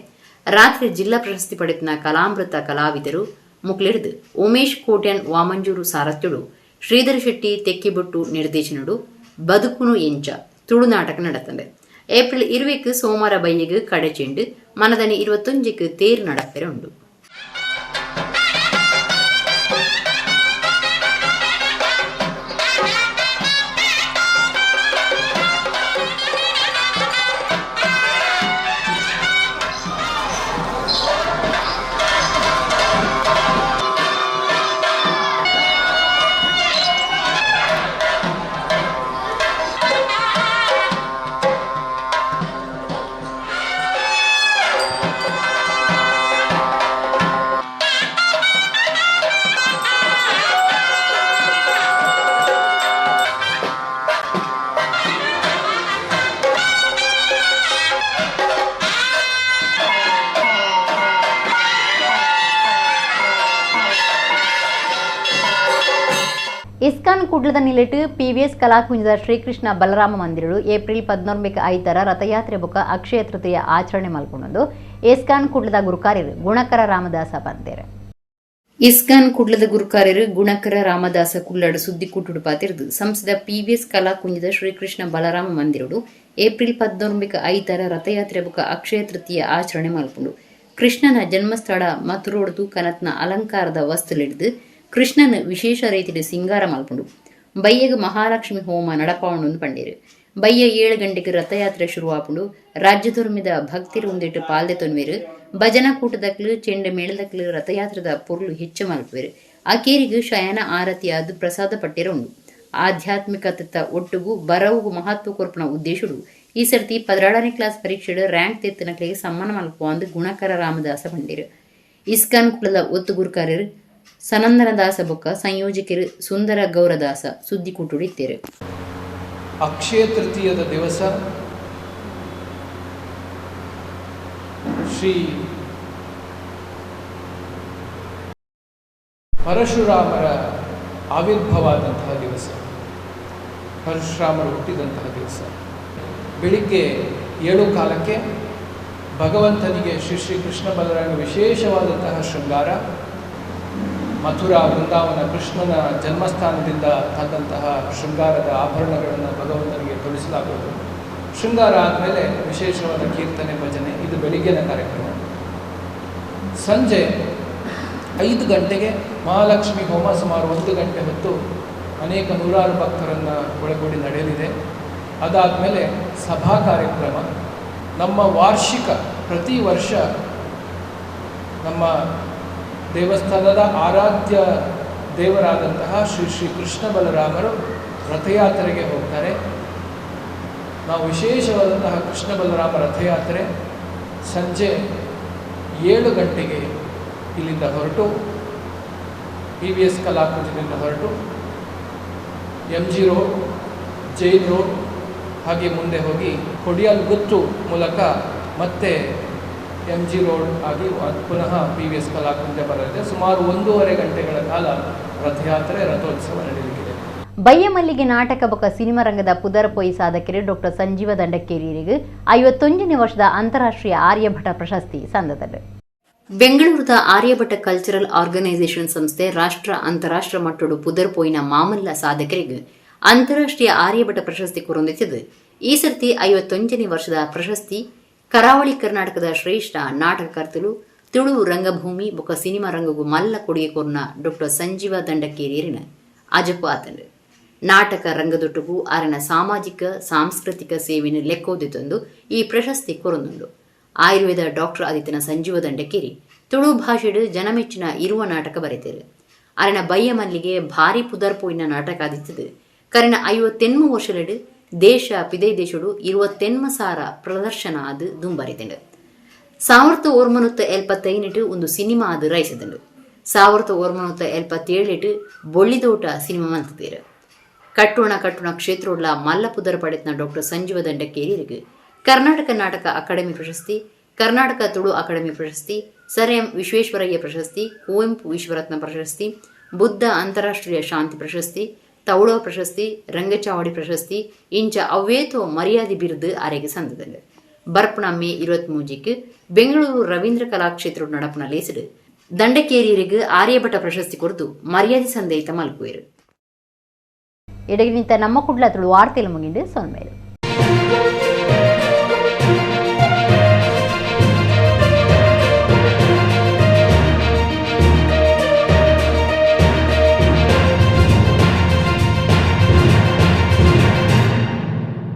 ರಾತ್ರಿ ಜಿಲ್ಲಾ ಪ್ರಶಸ್ತಿ ಪಡೆದ ಕಲಾಮೃತ ಕಲಾವಿದರು ಮುಕ್ಲಿಡ್ದು ಉಮೇಶ್ ಕೋಟ್ಯಾನ್ ವಾಮಂಜೂರು ಸಾರಥ್ಯುಡು, ಶ್ರೀಧರ ಶೆಟ್ಟಿ ತೆಕ್ಕಿಬೊಟ್ಟು ನಿರ್ದೇಶನಡು ಬದುಕುನು ಎಂಚ ತುಳು ನಾಟಕ நடத்துಂಡು. ಏಪ್ರಿಲ್ 20 ಸೋಮವಾರ ಬಯ್ಯಗ್ ಕಡೆಚೆಂಡು, ಮನದನಿ 21ಕ್ಕೆ ತೇರು நடப்பೆರ ಉಂಡು. ಇಸ್ಕಾನ್ ಕುಡ್ಲದ ನಿಲೆಟ್ ಪಿವಿಎಸ್ ಕಲಾಕುಂಜದ ಶ್ರೀಕೃಷ್ಣ ಬಲರಾಮ ಮಂದಿರಡು ಏಪ್ರಿಲ್ 14 ಐತರ ರಥಯಾತ್ರೆ ಬೊಕ ಅಕ್ಷಯ ತೃತೀಯ ಆಚರಣೆ ಮಲ್ಪುಂಡು. ಇಸ್ಕಾನ್ ಕುಡ್ಲದ ಗುರುಕಾರ್ಯರು ಗುಣಕರ ರಾಮದಾಸ ಪಂತೇರು. ಇಸ್ಕಾನ್ ಕುಡ್ಲದ ಗುರುಕಾರ್ಯರು ಗುಣಕರ ರಾಮದಾಸ ಕುಳ್ಳಾಡು ಸುದ್ದಿ ಕೂಟುಡು ಪಾತಿರ್ದು ಸಂಸದ ಪಿವಿಎಸ್ ಕಲಾಕುಂಜದ ಶ್ರೀಕೃಷ್ಣ ಬಲರಾಮ ಮಂದಿರಡು ಏಪ್ರಿಲ್ 14 ಐತರ ರಥಯಾತ್ರೆ ಬೊಕ ಅಕ್ಷಯ ತೃತೀಯ ಆಚರಣೆ ಮಲ್ಪುಂಡು. ಕೃಷ್ಣನ ಜನ್ಮಸ್ಥಳ ಮಥುರೋಡ್ದು ಕನತ್ನ ಅಲಂಕಾರದ ವಸ್ತುಲಿಡ್ದು ಕೃಷ್ಣನ ವಿಶೇಷ ರೀತಿಯಲ್ಲಿ ಸಿಂಗಾರ ಮಲ್ಪುಂಡು. ಬಯ್ಯಗ್ ಮಹಾಲಕ್ಷ್ಮಿ ಹೋಮ ನಡಪಾವಣು ಪಂಡೇರು. ಬಯ್ಯ 7 ಗಂಟೆಗೆ ರಥಯಾತ್ರೆ ಶುರುವಾಪುಂಡು. ರಾಜ್ಯಧರ್ಮದ ಭಕ್ತಿರು ಉಂದಿಟ್ಟು ಪಾಲ್ದೆ ತೊನ್ವೇರು. ಭಜನಾ ಕೂಟದಕ್ಲು ಚೆಂಡೆ ಮೇಳದಕ್ಲು ರಥಯಾತ್ರದ ಪೊರ್ಲು ಹೆಚ್ಚು ಮಲ್ಪುವೇರು. ಆ ಕೇರಿಗೆ ಶಯನ ಆರತಿಯಾದ ಪ್ರಸಾದ ಪಟ್ಟಿರ ಉಂಡು. ಆಧ್ಯಾತ್ಮಿಕತೆ ಒಟ್ಟುಗು ಬರವುಗು ಮಹತ್ವ ಕೊರ್ಪುನ ಉದ್ದೇಶುಡು ಈ ಸರ್ತಿ 12ನೇ ಕ್ಲಾಸ್ ಪರೀಕ್ಷೆಡು ರ್ಯಾಂಕ್ ತೆತ್ತನಕ್ಲಿಗೆ ಸಮ್ಮಾನ ಮಲ್ಪುವ ಅಂದು ಗುಣಕರ ರಾಮದಾಸ ಪಂಡೇರು. ಇಸ್ಕಾನ್ ಕುಲದ ಒತ್ತು ಗುರುಕಾರ್ಯರು ಸನಂದನದಾಸ ಬೊಕ್ಕ ಸಂಯೋಜಕರು ಸುಂದರ ಗೌರದಾಸ ಸುದ್ದಿ ಕೂಟುಡಿತ್ತೇರು. ಅಕ್ಷಯ ತೃತೀಯದ ದಿವಸ ಶ್ರೀ ಪರಶುರಾಮರ ಆವಿರ್ಭಾವವಾದಂತಹ ದಿವಸ, ಪರಶುರಾಮರು ಹುಟ್ಟಿದಂತಹ ದಿವಸ. ಬೆಳಿಗ್ಗೆ 7:15 ಭಗವಂತನಿಗೆ ಶ್ರೀ ಶ್ರೀ ಕೃಷ್ಣ ಬಲರಾಮ ವಿಶೇಷವಾದಂತಹ ಶೃಂಗಾರ, ಮಥುರಾ ವೃಂದಾವನ ಕೃಷ್ಣನ ಜನ್ಮಸ್ಥಾನದಿಂದ ತಂದಂತಹ ಶೃಂಗಾರದ ಆಭರಣಗಳನ್ನು ಭಗವಂತನಿಗೆ ತೊಡಿಸಲಾಗುವುದು. ಶೃಂಗಾರ ಆದಮೇಲೆ ವಿಶೇಷವಾದ ಕೀರ್ತನೆ ಭಜನೆ, ಇದು ಬೆಳಿಗ್ಗಿನ ಕಾರ್ಯಕ್ರಮ. ಸಂಜೆ 5 ಗಂಟೆಗೆ ಮಹಾಲಕ್ಷ್ಮಿ ಹೋಮ ಸುಮಾರು 1 ಗಂಟೆ ಹೊತ್ತು ಅನೇಕ ನೂರಾರು ಭಕ್ತರನ್ನು ಒಳಗೂಡಿ ನಡೆಯಲಿದೆ. ಅದಾದಮೇಲೆ ಸಭಾ ಕಾರ್ಯಕ್ರಮ. ನಮ್ಮ ವಾರ್ಷಿಕ ಪ್ರತಿ ವರ್ಷ ನಮ್ಮ ದೇವಸ್ಥಾನದ ಆರಾಧ್ಯ ದೇವರಾದಂತಹ ಶ್ರೀ ಶ್ರೀ ಕೃಷ್ಣ ಬಲರಾಮರು ರಥಯಾತ್ರೆಗೆ ಹೋಗ್ತಾರೆ. ನಾವು ವಿಶೇಷವಾದಂತಹ ಕೃಷ್ಣ ಬಲರಾಮ ರಥಯಾತ್ರೆ ಸಂಜೆ 7 ಗಂಟೆಗೆ ಇಲ್ಲಿಂದ ಹೊರಟು PVS ಕಲಾಕುಂಜದಿಂದ ಹೊರಟು MG road, jail road ಹಾಗೆ ಮುಂದೆ ಹೋಗಿ ಕೊಡಿಯಾಲ್ ಗುತ್ತು ಮೂಲಕ ಮತ್ತೆ MG road ಆಗಿ ಪುನಃ PVS Kalakunja ಬರಲಿದೆ. ಸುಮಾರು 1.5 ಗಂಟೆಗಳ ಕಾಲ ರಥಯಾತ್ರೆ, ರಥೋತ್ಸವ ನಡೆಯಲಿದೆ. ಬಯ್ಯಮಲ್ಲಿಗೆ ನಾಟಕ ಬೊಕ ಸಿನಿಮಾ ರಂಗದ ಪುದರ್ ಪೊಯ್ ಸಾಧಕರು ಡಾಕ್ಟರ್ ಸಂಜೀವ ದಂಡಕೇರಿಯರಿಗೆ 51ನೇ ವರ್ಷದ ಅಂತಾರಾಷ್ಟ್ರೀಯ ಆರ್ಯಭಟ ಪ್ರಶಸ್ತಿ ಸಂದದರು. ಬೆಂಗಳೂರದ ಆರ್ಯಭಟ ಕಲ್ಚರಲ್ ಆರ್ಗನೈಸೇಷನ್ ಸಂಸ್ಥೆ ರಾಷ್ಟ್ರ ಅಂತಾರಾಷ್ಟ್ರ ಮಟ್ಟಡು ಪುದರ್ ಪೋಯಿನ ಮಾಮಲ್ಲ ಸಾಧಕರಿಗೆ ಅಂತಾರಾಷ್ಟ್ರೀಯ ಆರ್ಯಭಟ ಪ್ರಶಸ್ತಿ ಕೊರೊಂದಿತ್ತಿದ್ದು, ಈ ಸರ್ತಿ 51ನೇ ವರ್ಷದ ಪ್ರಶಸ್ತಿ ಕರಾವಳಿ ಕರ್ನಾಟಕದ ಶ್ರೇಷ್ಠ ನಾಟಕಕರ್ತಲು, ತುಳು ರಂಗಭೂಮಿ ಬೊಕ ಸಿನಿಮಾ ರಂಗಗೂ ಮಲ್ಲ ಕೊಡುಗೆ ಕೊರ್ನ ಡಾಕ್ಟರ್ ಸಂಜೀವ ದಂಡಕೇರಿಯರಿನ ಅಜಪು ಆತಂಡು. ನಾಟಕ ರಂಗದೊಟ್ಟುಗೂ ಆರನ ಸಾಮಾಜಿಕ ಸಾಂಸ್ಕೃತಿಕ ಸೇವೆಯನ್ನು ಲೆಕ್ಕೋದಿತ್ತೊಂದು ಈ ಪ್ರಶಸ್ತಿ ಕೊರೊಂದುಂಡು. ಆಯುರ್ವೇದ ಡಾಕ್ಟರ್ ಆದಿತ್ಯನ ಸಂಜೀವ ದಂಡಕೇರಿ ತುಳು ಭಾಷೆಡು ಜನಮೆಚ್ಚಿನ ಇರುವ ನಾಟಕ ಬರೆತೇರು. ಅರನ ಬಯ್ಯಮಲ್ಲಿಗೆ ಭಾರಿ ಪುದರ್ ಪೋಯಿನ ನಾಟಕ ಆದಿತ್ತದು. ಕರಿನ 58 ವರ್ಷಲೆಡು ದೇಶ ಪಿದೈ ದೇಶಡು 28,000 ಪ್ರದರ್ಶನ ಅದು ದುಂಬರಿತಂಡು. 1975 ಒಂದು ಸಿನಿಮಾ ಅದು ರೈಸಿದಂಡು. 1977 ಬೊಳ್ಳಿದೋಟ ಸಿನಿಮಾ ಮಂತದೇರು. ಕಟ್ಟೋಣ ಕಟ್ಟೋಣ ಕ್ಷೇತ್ರೋಡ್ಲ ಮಲ್ಲ ಪುದರ್ ಪಡೆತನ ಡಾಕ್ಟರ್ ಸಂಜೀವ ದಂಡಕೇರಿಯರಿಗೆ ಕರ್ನಾಟಕ ನಾಟಕ ಅಕಾಡೆಮಿ ಪ್ರಶಸ್ತಿ, ಕರ್ನಾಟಕ ತುಳು ಅಕಾಡೆಮಿ ಪ್ರಶಸ್ತಿ, ಸರ್ ಎಂ ವಿಶ್ವೇಶ್ವರಯ್ಯ ಪ್ರಶಸ್ತಿ, ಕುವೆಂಪು ವಿಶ್ವರತ್ನ ಪ್ರಶಸ್ತಿ, ಬುದ್ಧ ಅಂತಾರಾಷ್ಟ್ರೀಯ ಶಾಂತಿ ಪ್ರಶಸ್ತಿ, ತೌಳವ ಪ್ರಶಸ್ತಿ, ರಂಗಚಾವಡಿ ಪ್ರಶಸ್ತಿ ಇಂಚ ಅವ್ವೇತೋ ಮರ್ಯಾದೆ ಬಿರುದು ಅರೆಗೆ ಸಂದದಂಡು. ಬರ್ಪಣ ಮೇ 23ಕ್ಕೆ ಬೆಂಗಳೂರು ರವೀಂದ್ರ ಕಲಾಕ್ಷೇತ್ರ நடப்பின ಲೇಸಿಡು ದಂಡಕೇರಿಯರಿಗೆ ಆರ್ಯಭಟ ಪ್ರಶಸ್ತಿ ಕೊರತು ಮರ್ಯಾದೆ ಸಂದೇಹಿತ ಮಲ್ಕುವೇರು. ಇಡಗಿನಿಂತ ನಮ್ಮ ಕುಡ್ಲ ತುಳು ವಾರ್ತೆಲು ಮುಗಿಂಡು ಸೊನ್ಮೇಲು.